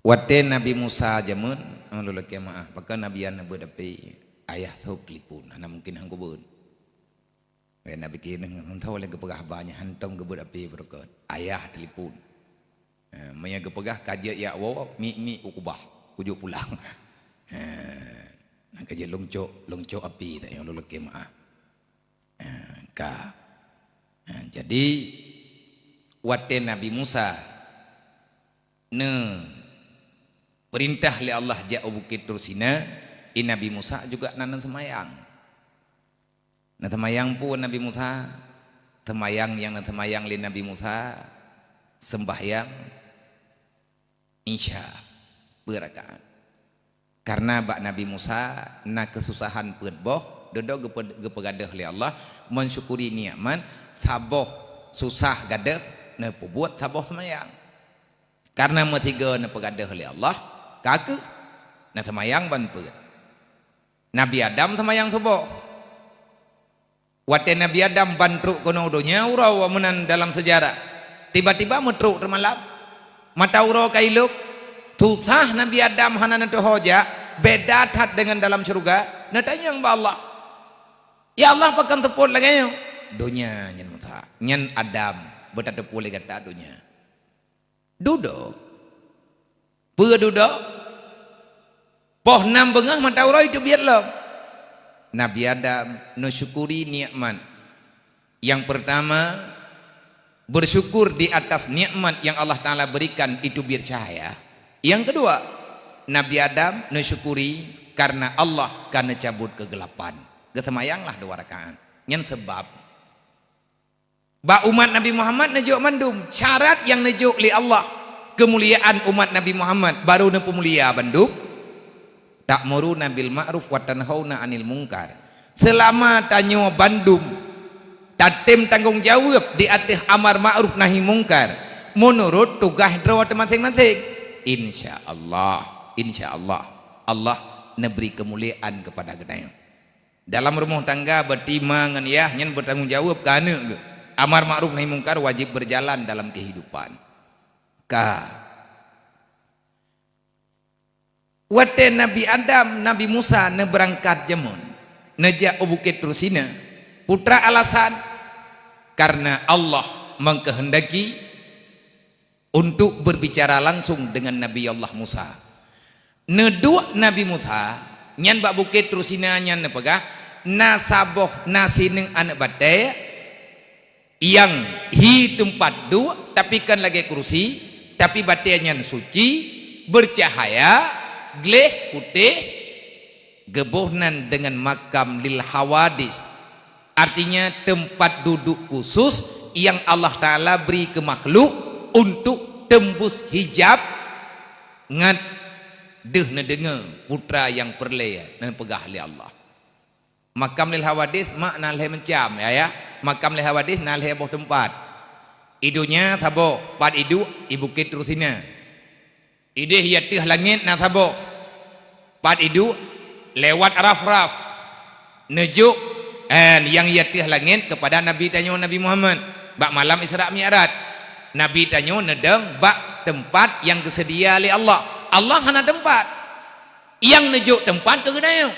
Watée Nabi Musa jameun, oh, lôn lakée meuáh, pakon Nabi Adam neubeuet api, ayah sôb telepon, hana mungken han kubeuet. Nabi kirim hantom lé geupeugah haba nyan, hantom geubeuet api beureukat. Ayah telepon. Ha, meunyoe geupeugah ka jeuet jak woe, mik-mik u kubah, kujok pulang. Ha, ka jeuet lôn cok, lôn cok api, tak payah lôn lakée meu'ah. Ha, ka. Ha, jadi, watée Nabi Musa neupeurintah lé Allah jak u Bukét Tur Sina, i Nabi Musa juga na neuseumayang. Neuseumayang peue Nabi Musa? Seumayang nyang neuseumayang lé Nabi Musa, seumbahyang Isya, peuet rakaat. Karena bak Nabi Musa na keususahan peuet boh, dudoe geupe-, geupeugah lé Allah, "Mensyukuri nikmat, saboh susah gadôh, neupeubuet saboh seumayang." Karena meusigoe neupeugah lé Allah, ka kheueh, neuseumayang ban peuet. Nabi Adam seumayang suboh. Watée Nabi Adam ban trok keunoe donya uroe meunan dalam seujarah, tiba-tiba meutrok teumalam. Mata uroe ka ilôp, susah Nabi Adam hana neuteuho jak, beda that deungon dalam syeuruga, neutanyong bak Allah, "Ya Allah, pakon seupôt lagée nyoe?" "Donya nyan Musa, nyan Adam, beutateupeue lé gata donya." Dudoe. Peue dudoe? Poh nam beungoh mata uroe teubiet lom. Nabi Adam neusyukuri nikmat. Yang pertama, bersyukur di atas nikmat yang Allah Taala berikan itu biet cahaya. Yang kedua, Nabi Adam neusyukuri karena Allah ka neucabut keugelapan. Geuseumayanglah dua rakaat. Nyan sabab Bak umat Nabi Muhammad neujok mandum syarat nyang neujok lé Allah keumuliaan umat Nabi Muhammad, barô neupeumulia bandum. "Ta'muruna bil ma'ruf wa tanhauna 'anil munkar." Seulama tanyoe bandum tatem tanggong jaweueb di ateueh amar ma'ruf nahi mungkar, meunurot tugaih droe teumaséng-maséng, insya Allah, insya Allah, Allah neubri keumuliaan keupada geutanyoe. Dalam rumoh tangga, beutima ngon yah nyan beutanggong jaweueb keu aneuk geuh. Amar ma'ruf nahi mungkar wajéb beujalan dalam keuhidupan. Ka. Watée Nabi Adam, Nabi Musa neubeurangkat jameun, neujak u Bukét Tursina, peue teuma alasan? Karena Allah mengkehendaki untuk berbicara langsung dengan Nabi Allah Musa. Neuduek Nabi Musa nyan bak Bukét Tursina nyan neupeugah, "Na saboh, na sineuk aneuk batée nyang hi teumpat duek, tapi kon lagée kursi, tapi batée nyan suci, beucahaya, gleh putéh, geuboh nan deungon makam lil hawadis." Artinya, teumpat duduek khusus nyang Allah Taala bri keu makhluk untuk teumbus hijab ngat deuh neudeungoe peue teuma nyang peureulée neupeugah lé Allah. Makam lil hawadis mak na lhée macam, ya, ya. Makam lil hawadis na lhée boh teumpat. I donya saboh, pat iduek, i Bukét Tursina. Ideh i ateueh langét na saboh, pat iduek, lewat raf-raf, neujok, eh, nyang i ateueh langét keupada Nabi tanyoe Nabi Muhammad bak malam Isra Mi'raj. Nabi tanyoe neudong bak teumpat nyang geuseudia lé Allah. Allah hana teumpat. Nyang neujok teumpat keu geutanyoe.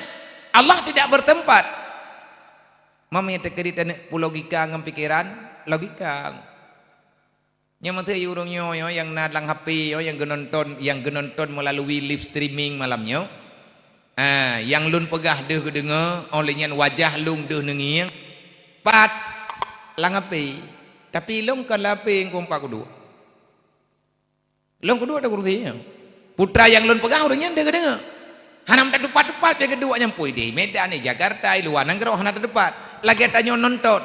Allah tidak bertempat. Mam nyang teukeudi taneuk peue logika ngon pikeran? Logika. Nyoe meuteue ureuëng nyoe, nyoe nyang na lam H P, nyoe nyang geunonton, nyang geunonton meulalu live streaming malam nyoe. Ah, nyang lôn peugah deuh geudeungoe, óh lheueh nyan wajah lôn deuh neungieng. Pat lam H P, tapi lôn kon lam H P, engkon pat kuduek. Lôn kuduek di kursi nyoe. Peue teuma nyang lôn peugah ureuëng nyan deuh geudeungoe. Hana meuteumpat-teumpat pih geuduek nyan, pui di Medan, di Jakarta, di luwa nanggroe hana teumpat. Lagée tanyoe nonton.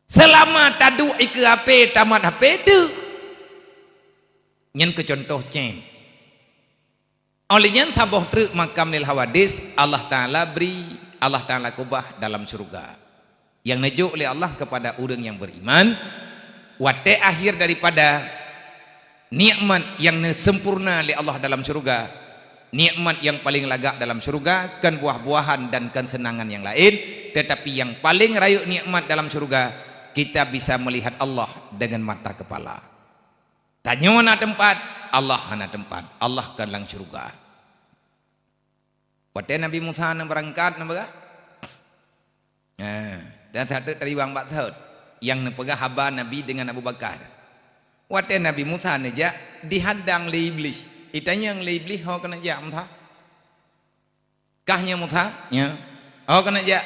Seulama taduek ikeue H P, tamat H P teuh. Nyan keu cuntoh cen. Óh lheueh nyan saboh treuk makam lil hawadis Allah Taala bri, Allah Taala keubah dalam syeuruga. Nyang neujok lé Allah keupada ureuëng nyang beriman, watée akhir daripada nikmat nyang neusempurna lé Allah dalam syeuruga, nikmat nyang paleng lagak dalam syeuruga kon buah-buahan dan kon seunangan nyang laén, teutapi nyang paleng rayeuk nikmat dalam syeuruga, kita bisa melihat Allah dengan mata kepala. Tanyoe na teumpat, Allah hana teumpat, Allah kon lam syeuruga. Watée Nabi Musa neubeurangkat neupeugah, ha, dan satu tariwang bak saut nyang neupeugah haba Nabi dengan Abu Bakar. Watée Nabi Musa neujak, dihadang lé Iblih. Itanyong lé Iblih, "Ho keuneuk jak, Musa?" "Kah nyoe, Musa?" "Nyoe." "Ho keuneuk jak?"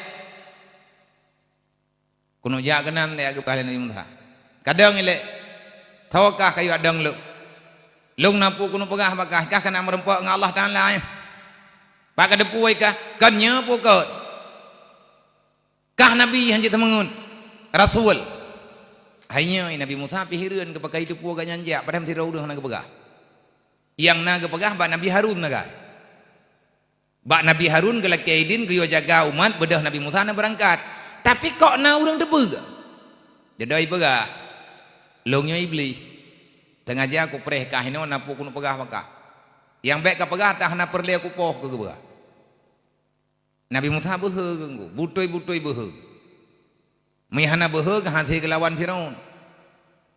"Keuneuk jak keunan," lé geupeugah lé Nabi Musa. "Kadang ilée, tho kah kayue adong lôn. Lôn na peue keuneuk peugah bak kah, kah keuneuk meurumpok ngon Allah Taala nyoe. Bak kadeupue kah, kon nyoe peue kon. Kah nabi hana jeuet teumeungon, rasul." Hai nyoe Nabi Musa pih hireuen keu pakon teupeue gobnyan jak, padahai meusidroe ureuëng hana geupeugah. Nyang na geupeugah bak Nabi Harun sagai. Bak Nabi Harun geulakée idin geuyue jaga umat beudôh Nabi Musa na beurangkat. Tapi kok na ureuëng teupeue? Jadoi peugah, "Lôn nyoe Iblih. Teungaja kupreh kah inoe na peue keuneuk peugah bak kah. Nyang bék kapeugah tan hana peureulée kupoh keu geupeugah." Nabi Musa beuhe geunggu, butôi-butôi beuhe. Meuhana beuhe geuhase geulawan Firaun.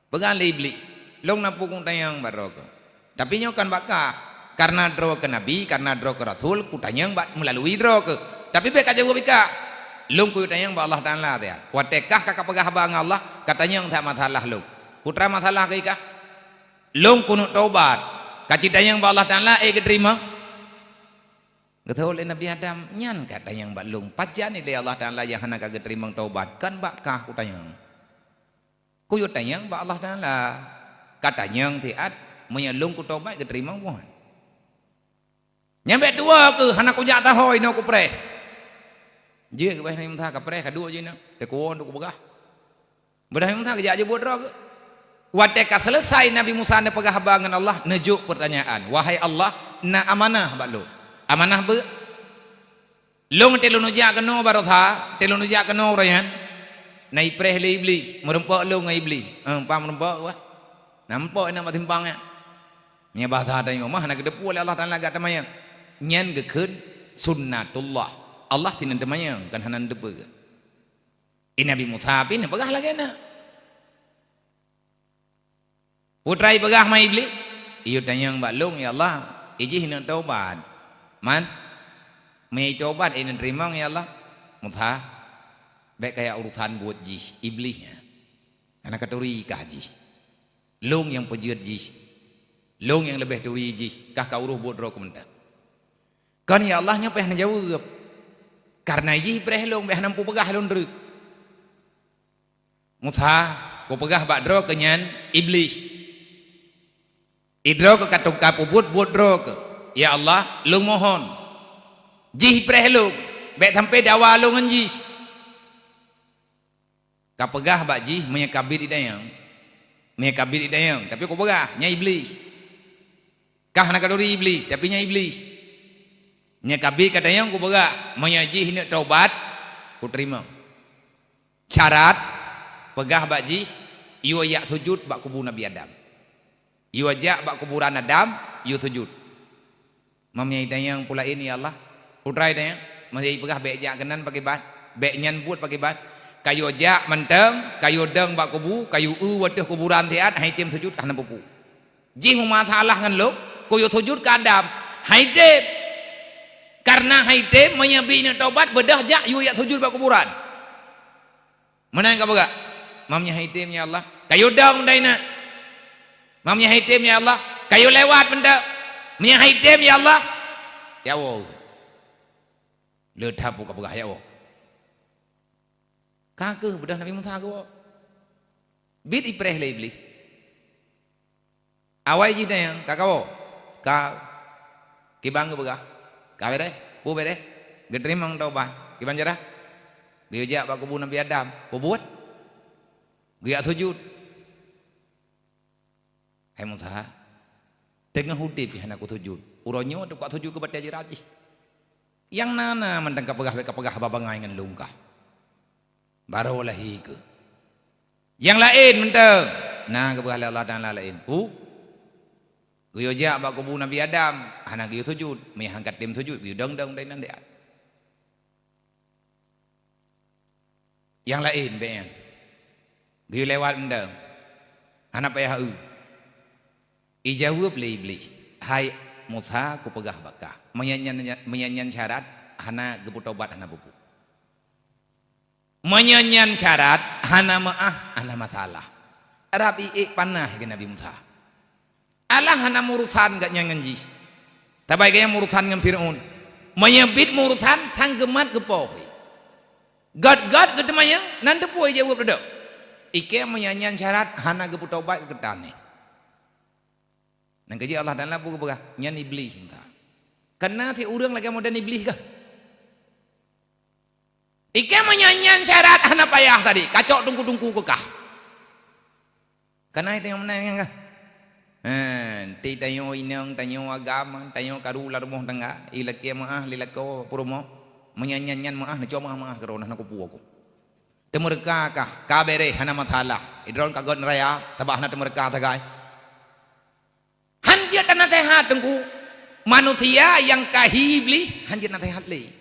Peugah lé Iblih, "Lôn na peue kutanyong bak droe keuh. Tapi nyoe kon bak kah. Kareuna droe keuh nabi, kareuna droe keuh rasul, kutanyong bak meulalui droe keuh. Tapi bék kajaweueb ikah. Lôn kuyue tanyong bak Allah Taala siat. Watée kah ka kapeugah haba ngon Allah, katanyong that masalah lôn. Peue teuma masalah keuh ikah? Lôn keuneuk tobat. Kacitanyong bak Allah Taala, ék geuteurimong?" Geutanyong lé Nabi Adam, "Nyan katanyong bak lôn, pajan ilée Allah Taala nyang hana ka geuteurimong tobat, kon bak kah kutanyong. Kuyue tanyong bak Allah Taala, katanyong siat, meunyoe lôn kutobat geuteurimong buhan. Nyan bék tuwoe keuh, hana kujak taho inoe kupreh." Jeuet geupeugah Nabi Musa, "Kapreh, kaduek jih nyoe, teukuwoe untuk kupeugah." Beudôh Nabi Musa geujak jeuet buet droe geuh. Watée ka seuleusai Nabi Musa neupeugah haba ngon Allah, neujok peurtanyaan, "Wahai Allah, na amanah bak lôn." "Amanah beuh?" "Lôn teuh lôn neujak keunoe baroesa, teuh lôn neujak keunoe uroe nyan, na ipreh lé Iblih, meurumpok lôn ngon Iblih." "Eh, pah meurumpok wah? Na mumpok inong bak simpang nyan." Nyan bahasa tanyoe mah hana geuteupeue lé Allah Taala gata manyang. Nyan geukheun sunnatullah. Allah sinan teumanyang, kon hana neuteupeue. Di Nabi Musa pih neupeugah lagée na. Peue teuma ipeugah man Iblih, "Iyue tanyong bak lôn, ya Allah, ijih neuk tobat. Man, meunyoe itobat, ijih neuk teurimong, ya Allah." "Musa, bék kajak urosan buet jih, Iblih nyan. Hana katuri kah jih. Lôn nyang peujeuet jih. Lôn nyang leubeh turi jih, kah ka urôh buet droe keuh mantong." "Kon, ya Allah," nyoe pih hana jaweueb. "Kareuna jih ipreh lôn, bék hana peue peugah lôn treuk." "Musa, kupeugah bak droe keuh nyan Iblih. Idroe keuh ka teuka peubuet buet droe keuh. Ya Allah, lôn mohon, jih ipreh lôn, bék sampoe dawa lôn ngon jih." Kapeugah bak jih, "Meunyoe ka biet itanyong, meunyoe ka biet itanyong, tapi kupeugah, nyan Iblih. Kah hana katuri Iblih, tapi nyan Iblih. Meunyoe ka biet katanyong, kupeugah, meunyoe jih neuk tobat, kuteurimong. Syarat, peugah bak jih, yue jak sujut bak kubu Nabi Adam. Yue jak bak kuburan Adam, yue sujut." "Meunyoe itanyong peue laén, ya Allah?" "Peue teuma itanyong?" "Meunyoe ipeugah bék jak keunan pakiban, bék nyan buet pakiban, kayue jak mantong, kayue dong bak kubu, kayue eu ateueh kuburan siat, haitem sujut, hana peue-peue. Jih meumasalah ngon lôn, kuyue sujut keu Adam, haitem. Kareuna haitem, meunyoe biet neuk tobat, beudôh jak yue jak sujut bak kuburan." "Meunan kapeugah?" "Meunyoe haitem, ya Allah, kayue dong dai na. Meunyoe haitem, ya Allah, kayue lewat mantong. Meunyoe haitem, ya Allah, ya Allah." "Le that peue kapeugah, ya Allah." Ka keuh beudôh Nabi Musa geuwoe. Biet ipreh lé Iblih. Awai jih tanyong, "Ka kawoe?" "Ka." "Kiban geupeugah?" "Ka beureh." "Peue beureh?" "Geuteurimong tobat." "Kiban cara?" "Geuyue jak bak kubu Nabi Adam." "Peue buet?" "Geuyue jak sujut." "Hai Musa, teungoh udeb hana kusujut. Uroe nyoe teuka sujut keu batée jih rajih. Nyang na-na mantong kapeugah, kapeugah haba bangai ngon lôn kah. Barô lahé keuh. Nyang laén mantong na geupeugah lé Allah Taala laén. Peue? Geuyue jak bak kubu Nabi Adam, hana geuyue sujut. Meunyoe han katem sujut, geuyue dong-dong dai nan siat. Nyang laén bék nyan. Geuyue lewat mantong. Hana payah eu." Ijaweueb lé Iblih, "Hai Musa, kupeugah bak kah, meunyoe nyan, meunyoe nyan syarat, hana geupeutobat, hana peue-peue. Meunyoe nyan syarat, hana meuáh, hana masalah. Rab iék panah keu Nabi Musa. Allah hana meurusan gobnyan ngon jih. Saban gobnyan meurusan ngon Fir'aun. Meunyoe biet meurusan, sang geumat geupoh. Gét-gét geuteumanyong, nan teupeu jaweueb dudoe. Ikheun meunyoe nyan syarat hana geupeutobat keu tanoh. Nyan keuh jih Allah Taala peugah, nyan Iblih Musa. Kana si ureuëng lagée model Iblih kah? Ikheun meunyoe nyan syarat hana payah tadi, kacok teungku-teungku keu kah. Kana tanyoe meunan nyan kah? Ha, ti tanyoe inong, tanyoe agam, tanyoe karu lam rumoh tangga, ilakée meuáh, lé lakoe peurumoh. Meunyoe nyan, nyan meuáh, neucok meuáh-meuáh keudroe, hana kupeue ku. Teumeureuka kah, ka beureh, hana masalah. Idroen ka gét raya, sabab hana teumeureuka sagai. Han jeuet tanaseuhat teungku. Manusia nyang ka hi Iblih, han jeuet naseuhat lé.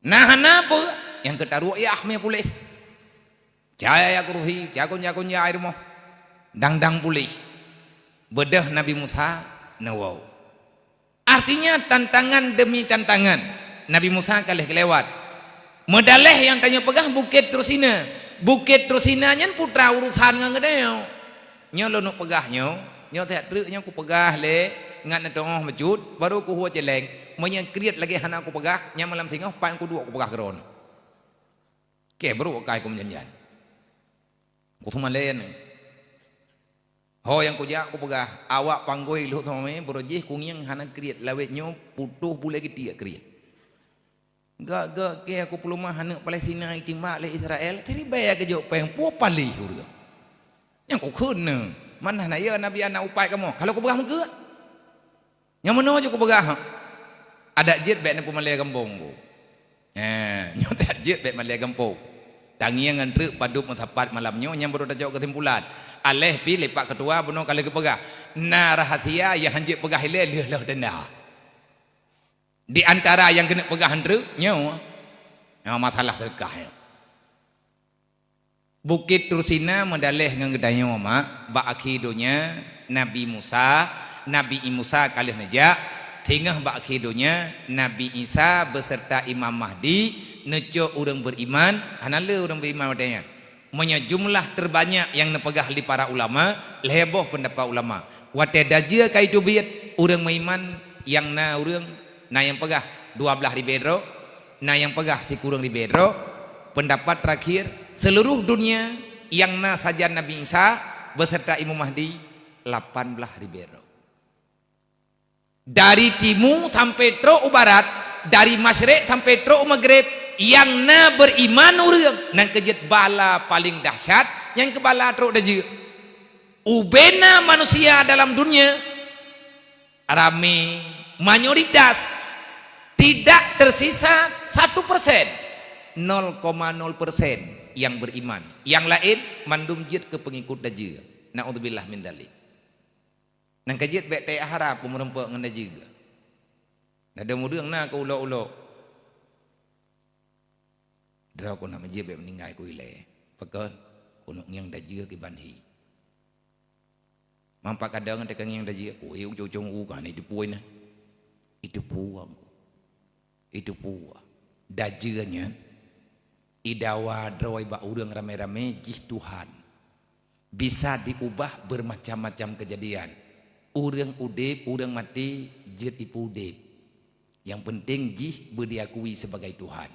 Na hana peue, nyang keutarok yah mé puléh. Caya ya kurusi, cakon-cakon ya ai rumoh. Dang-dang puléh. Beudôh Nabi Musa neuwoe. Artinya tantangan demi tantangan. Nabi Musa ka lheueh geulewat. Meudaleh nyang tanyoe peugah Bukét Tursina. Bukét Tursina nyan putra urusan ngon geutanyoe. Nyoe lôn peugah nyoe, nyoe that treuk nyoe kupeugah lé ngat neuteungoh meucut, baru kuhue céléng. Meunyoe kriet lagée hana kupeugah, nyan malam singoh pat kuduek kupeugah keudroe. Kée brok kai ku meujan-jan. Kuteumalen. Ho nyang kujak kupeugah, awak panggôi lhok teumé, beurojih kungieng hana kriet lawét nyoe putôh bulée geutiek kriet. Gak-gak kée kupeulumah aneuk Palestina itimbak lé Israel, siribée geujok péng, peue paléh ureuëng. Nyang kukheun neu, manah na ya Nabi aneuk upat kamoe, kalau kupeugah meukeue. Nyang meunoe jeuet kupeugah, adak jeuet bék neupeumalée gampông ku. He, nyoe that jeuet bék malée gampông. Tangieng ngon treuk padub meusapat malam nyoe nyang baru tacok keusimpulan. Aléh pi lé Pak Ketua bunoe ka lheueh geupeugah, na rahasia nyang han jeuet peugah ilée lheueh-lheueh tenda. Di antara nyang keuneuk peugah han treuk nyoe, nyoe masalah seudeukah nyoe. Bukét Tursina meudaleh ngon geutanyoe mak, bak akhé donya Nabi Musa, Nabi Musa ka lheueh neujak, singoh bak akhé donya Nabi Isa beuseurta Imam Mahdi neucok ureuëng beuiman, hana le ureuëng beuiman watée nyan. Meunyoe jumlah teubanyak nyang neupeugah lé para ulama, lhée boh peundapat ulama. Watée dajeu ka iteubiet, ureuëng meuiman nyang na ureuëng, na nyang peugah dua blaih ribée droe, na nyang peugah sikureueng ribée droe. Peundapat teurakhir, seuluruh dunia nyang na sajan Nabi Isa beuseurta Imam Mahdi, lapan blaih ribée droe. Dari timu sampai trok u barat, dari masyrék sampai trok u maghrib, nyang na beuiman ureuëng, nyan keuh jeuet bala paleng dahsyat, nyan keuh bala trok dajeu. Ubena manusia dalam dunia ramé, mayoritas, tidak tersisa satu persen, nol koma nol persen nyang beriman. Nyang laén mandum jeuet keu peungikut dajeu. Naudzubillah min dzalik. Nyan keuh jeuet bék teuharap keu meureumpok ngon dajeu. Ladôm ureuëng na keu ulok-ulok. Droe keuneuk meujeuet bék meuninggai ku ilée. Pakon? Keuneuk ngieng dajeu kiban hi. Mampak kadang teuka ngieng dajeu, ku ié ujong-ujong u ka ni teupuôi na. Iteupuôi. Iteupuôi. Dajeu nyan idawa droe bak ureuëng ramé-ramé jih Tuhan. Bisa diubah bermacam-macam kejadian. Ureuëng udeb, ureuëng maté jeuet ipeu udeb. Nyang penting jih beu diakui sebagai Tuhan.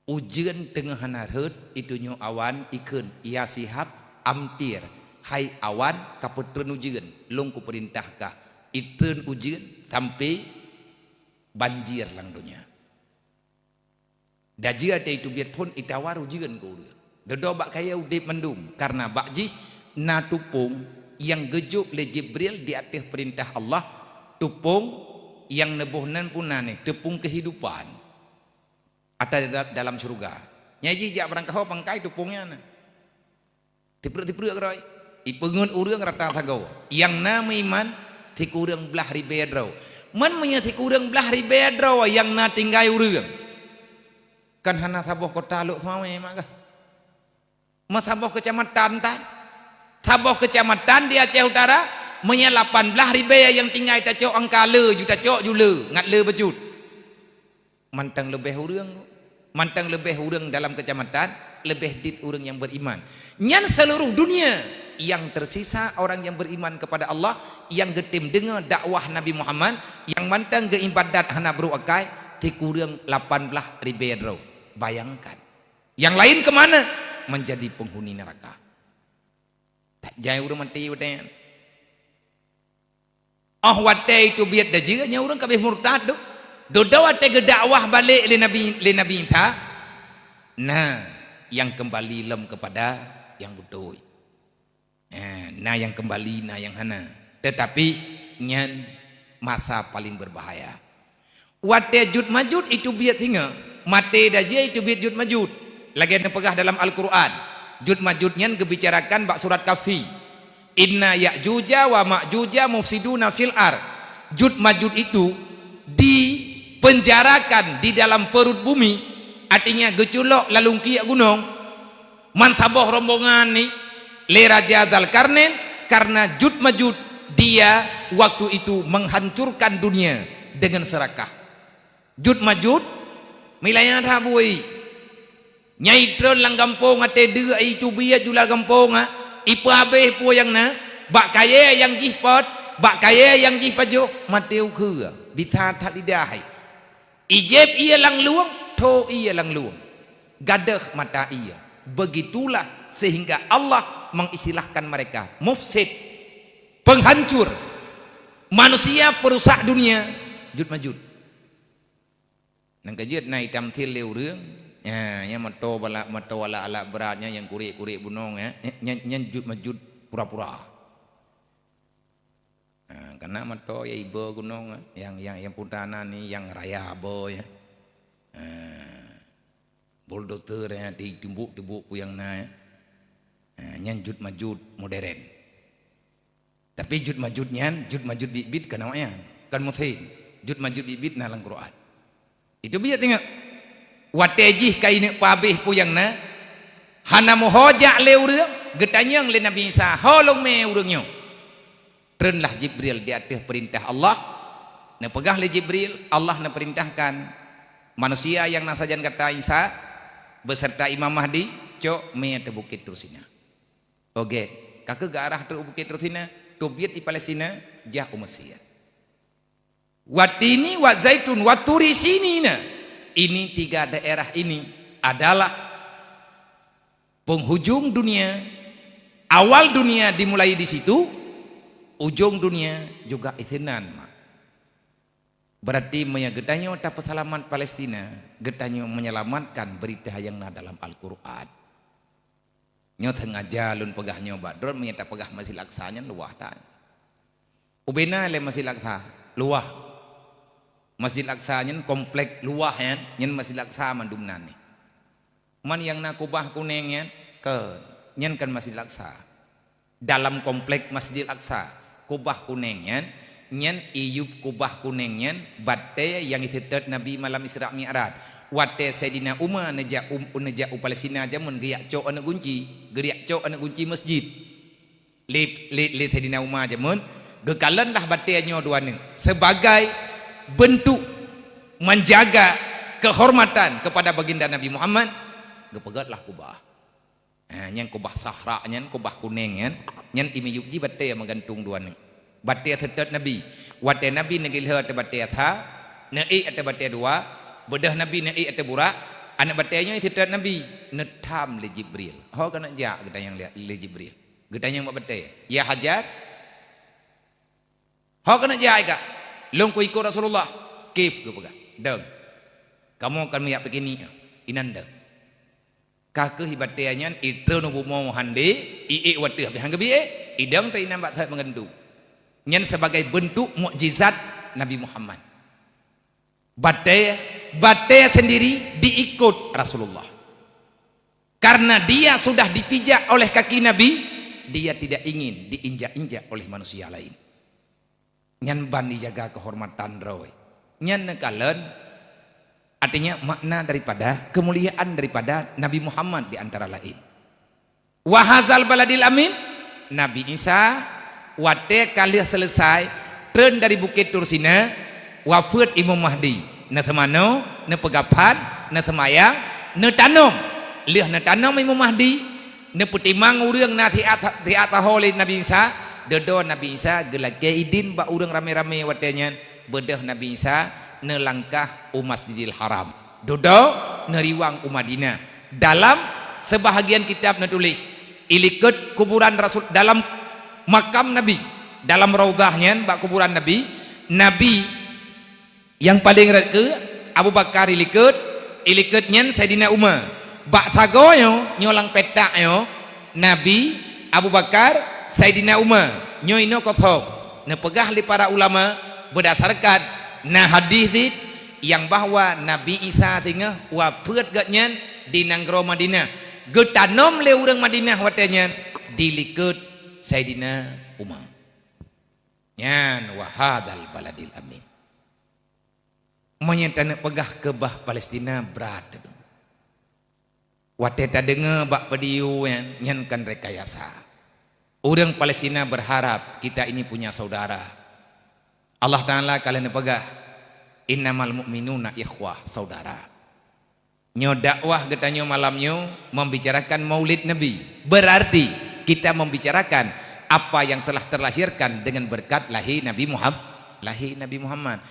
Ujeuen teungoh hana rhot, itunyok awan ikheun, "Ya Sihab, amtir, hai awan, kapeutreun ujeuen, lôn kupeurintah kah." Itreun ujeuen sampai banjir lam donya. Dajeu watée iteubiet phon itawar ujeuen keu ureuëng. Dudoe bak kayée udeb mandum, kareuna bak jih na tupông nyang geujok lé Jibril di ateueh peurintah Allah, tupông nyang neuboh nan puna neh, tupông keuhidupan. Ata da-, dalam syeuruga. Nyang jih jak barangkaho pangkai tupông nyan. Tipreuek-tipreuek keudroe. Ipeungeut ureuëng rata sagoe. Nyang na meuiman sikureueng blaih ribée droe. Man meunyoe sikureueng blaih ribée droe nyang na tinggai ureuëng, kan hana saboh kota lhok seumawé mak kah? Meusaboh keucamatan tan. Saboh keucamatan di Aceh Utara, meunyoe lapan blaih ribée nyang tinggai tacok angka le ju tacok ju le, ngat le bacut. Mantong leubeh ureuëng, mantong leubeh ureuëng dalam keucamatan, leubeh dit ureuëng nyang beriman. Nyan seluruh dunia, nyang tersisa orang yang beriman kepada Allah, nyang geutem deungoe dakwah Nabi Muhammad, nyang mantong geuibadat hana brôk akai, sikureueng lapan blaih ribée droe. Bayangkan. Yang lain ke mana? Menjadi penghuni neraka. Tajai ureuëng maté watée nyan. Oh watée itu biet dajeuet, nyan ureuëng ka abéh murtad tu. Dudoe watée geudakwah balek lé Nabi, lé Nabi Isa, na nyang keumbali lom keupada nyang beutôi. Eh, na nyang keumbali, na nyang hana. Teutapi nyan masa paling berbahaya. Watée Jud Majud itu biet singoh, maté dajeuet itu biet Jud Majud. Lagée neupeugah dalam Al-Qur'an, Jud Majud nyan geubicarakan bak surat Kahfi. "Inna Ya'juja wa Ma'juja mufsiduna fil ar." Jud Majud itu dipenjarakan di dalam perut bumi, artinya geuculok lam lungkiek gunong, meusaboh rombongan ni lé Raja Dzalkarnain, karena Jud Majud dia waktu itu menghancurkan dunia dengan serakah. Jud Majud, milayang that bui. Nyai treun lam gampông até deuk, itubiet jula gampông, ha, ipeuhabéh peue nyang na, bak kayée nyang jih pot, bak kayée nyang jih pajoh, maté ukeue, bisa that lidah hai. Ijép ié lam lueng, tho ié lam lueng. Gadôh mata ié. Begitulah sehingga Allah mengistilahkan mereka mufsid, penghancur, manusia perusak dunia, Jud Majud. Nyang keujeuet na itamsil lé ureuëng, ya, nyang meuto bala, meuto alat-alat brat nyan, nyang kurek-kurek gunong, ya, nyan, nyan Jud Majud pura-pura. Ha, kana meuto ya iba gunong, ya, nyang, nyang, nyang puta na ni, nyang raya ba, ya. Ha, bulldozer, ya, ditumbok-tumbok peue nyang na, ya. Ha, nyan Jud Majud modern. Tapi Jud Majud nyan, Jud Majud biet-biet kon awaknyan, kon muslim. Jud Majud biet-biet na lam Quran. Itu biet ingat. Watée jih ka ineuk peuhabéh peue nyang na, hana meuho jak lé ureuëng, geutanyong lé Nabi Isa, "Ho lôn mé ureuëng nyoe?" Treunlah Jibril di ateueh peurintah Allah. Neupeugah lé Jibril, Allah neupeurintahkan manusia nyang na sajan gata Isa, beserta Imam Mahdi, cok mé ateueh Bukét Tursina. Oke, ka keuh geuarah trok u Bukét Tursina, teubiet di Palestina, jak u Mesir. Watini, wa Zaitun, wa Turi Sinina. Ini tiga daerah ini adalah penghujung dunia. Awal dunia dimulai di situ, ujung dunia juga isinan, mak. Berarti meunyoe geutanyoe tapeuseulamat Palestina, geutanyoe menyelamatkan berita nyang na dalam Al-Qur'an. Nyoe teungaja lôn peugah nyoe bak droe, meunyoe tapeugah Masjid Aqsa nyan luwah that. Ubena lé Masjid Aqsa, luwah. Masjid Aqsa nyan komplek luwah nyan, nyan Masjid Aqsa mandum nan nyan. Man nyang na kubah kuneng nyan, kon, nyan kon Masjid Aqsa. Dalam komplek Masjid Aqsa, kubah kuneng nyan, nyan iyup kubah kuneng nyan, batée nyang iseutôt Nabi malam Isra Mi'raj. Watée Saidina Umar neujak u, neujak u Palestina jameun geujak cok aneuëk gunci, geujak cok aneuëk gunci masjid. Lé, lé, lé Saidina Umar jameun, geukalonlah batée nyoe dua neuk sebagai bentuk menjaga kehormatan kepada baginda Nabi Muhammad, geupeugötlah kubah. Ha, nyan kubah Sahra nyan, kubah kuneng nyan, nyan imiyup jih batée meugantung dua neuk. Batée seutôt Nabi. Watée Nabi neugeulhée ateueh batée sa, neuék ateueh batée dua, beudôh Nabi neuék ateueh burak, aneuëk batée nyoe seutôt Nabi, neutham lé Jibril. Ho keuneuk jak geutanyong lé, lé Jibril. Geutanyong bak batée, "Ya Hajar, ho keuneuk jak kah? Lôn kuikot Rasulullah." "Kif," geupeugah. "Dong. Kamoe akan meujak peukinik nyoe. Inan dong." Ka keuh batée nyan itreun u bumoe handé, iék wateuh, habéh han geubi ék, idong teuh inan bak that meugantung. Nyan sebagai bentuk mukjizat Nabi Muhammad. Batée, batée sendiri diikot Rasulullah. Karena dia sudah dipijak oleh kaki Nabi, dia tidak ingin diinjak-injak oleh manusia lain. Nyan ban ijaga kehormatan droe. Nyan neukalon, artinya makna daripada kemuliaan daripada Nabi Muhammad di antara lain. Wa hazal baladil amin, Nabi Isa watée ka lheueh seuleusai treun dari Bukét Tursina, wafeuet Imam Mahdi, neuseumanoe, neupeugaphan, neuseumayang, neutanom. Lheueh neutanom Imam Mahdi, neupeutimang ureuëng na siat, siat saho lé Nabi Isa, dudoe Nabi Isa geulakée idin bak ureuëng ramé-ramé watée nyan, beudôh Nabi Isa neulangkah u Masjidil Haram. Dudoe neuriwang u Madinah. Dalam seubahagian kitab neutuléh, ilikot kuburan Rasul, dalam makam Nabi, dalam raudhah nyan bak kuburan Nabi, Nabi nyang paleng rot keu Abu Bakar ilikot, ilikot nyan Saidina Umar. Bak sagoe nyoe, nyoe lam petak nyoe, Nabi, Abu Bakar, Saidina Umar. Nyoe inoe kosong. Neupeugah lé para ulama, beudasarkan na hadis cit nyang bahwa Nabi Isa singoh wafeuet gobnyan di nanggroe Madinah. Geutanom lé ureuëng Madinah watée nyan di likot Saidina Umar. Nyan wa hadzal baladil amin. Meunyoe taneuk peugah keubah Palestina brat teuh. Watée tadeungoe bak video nyan, nyan kan rekayasa. Ureuëng Palestina berharap kita ini punya saudara. Allah Taala ka lheueh neupeugah, "Innamal mu'minuna ikhwah," saudara. Nyoe dakwah geutanyoe malam nyoe membicarakan Maulid Nabi. Berarti kita membicarakan apa yang telah terlahirkan dengan berkat lahir Nabi Muhammad, lahir Nabi Muhammad.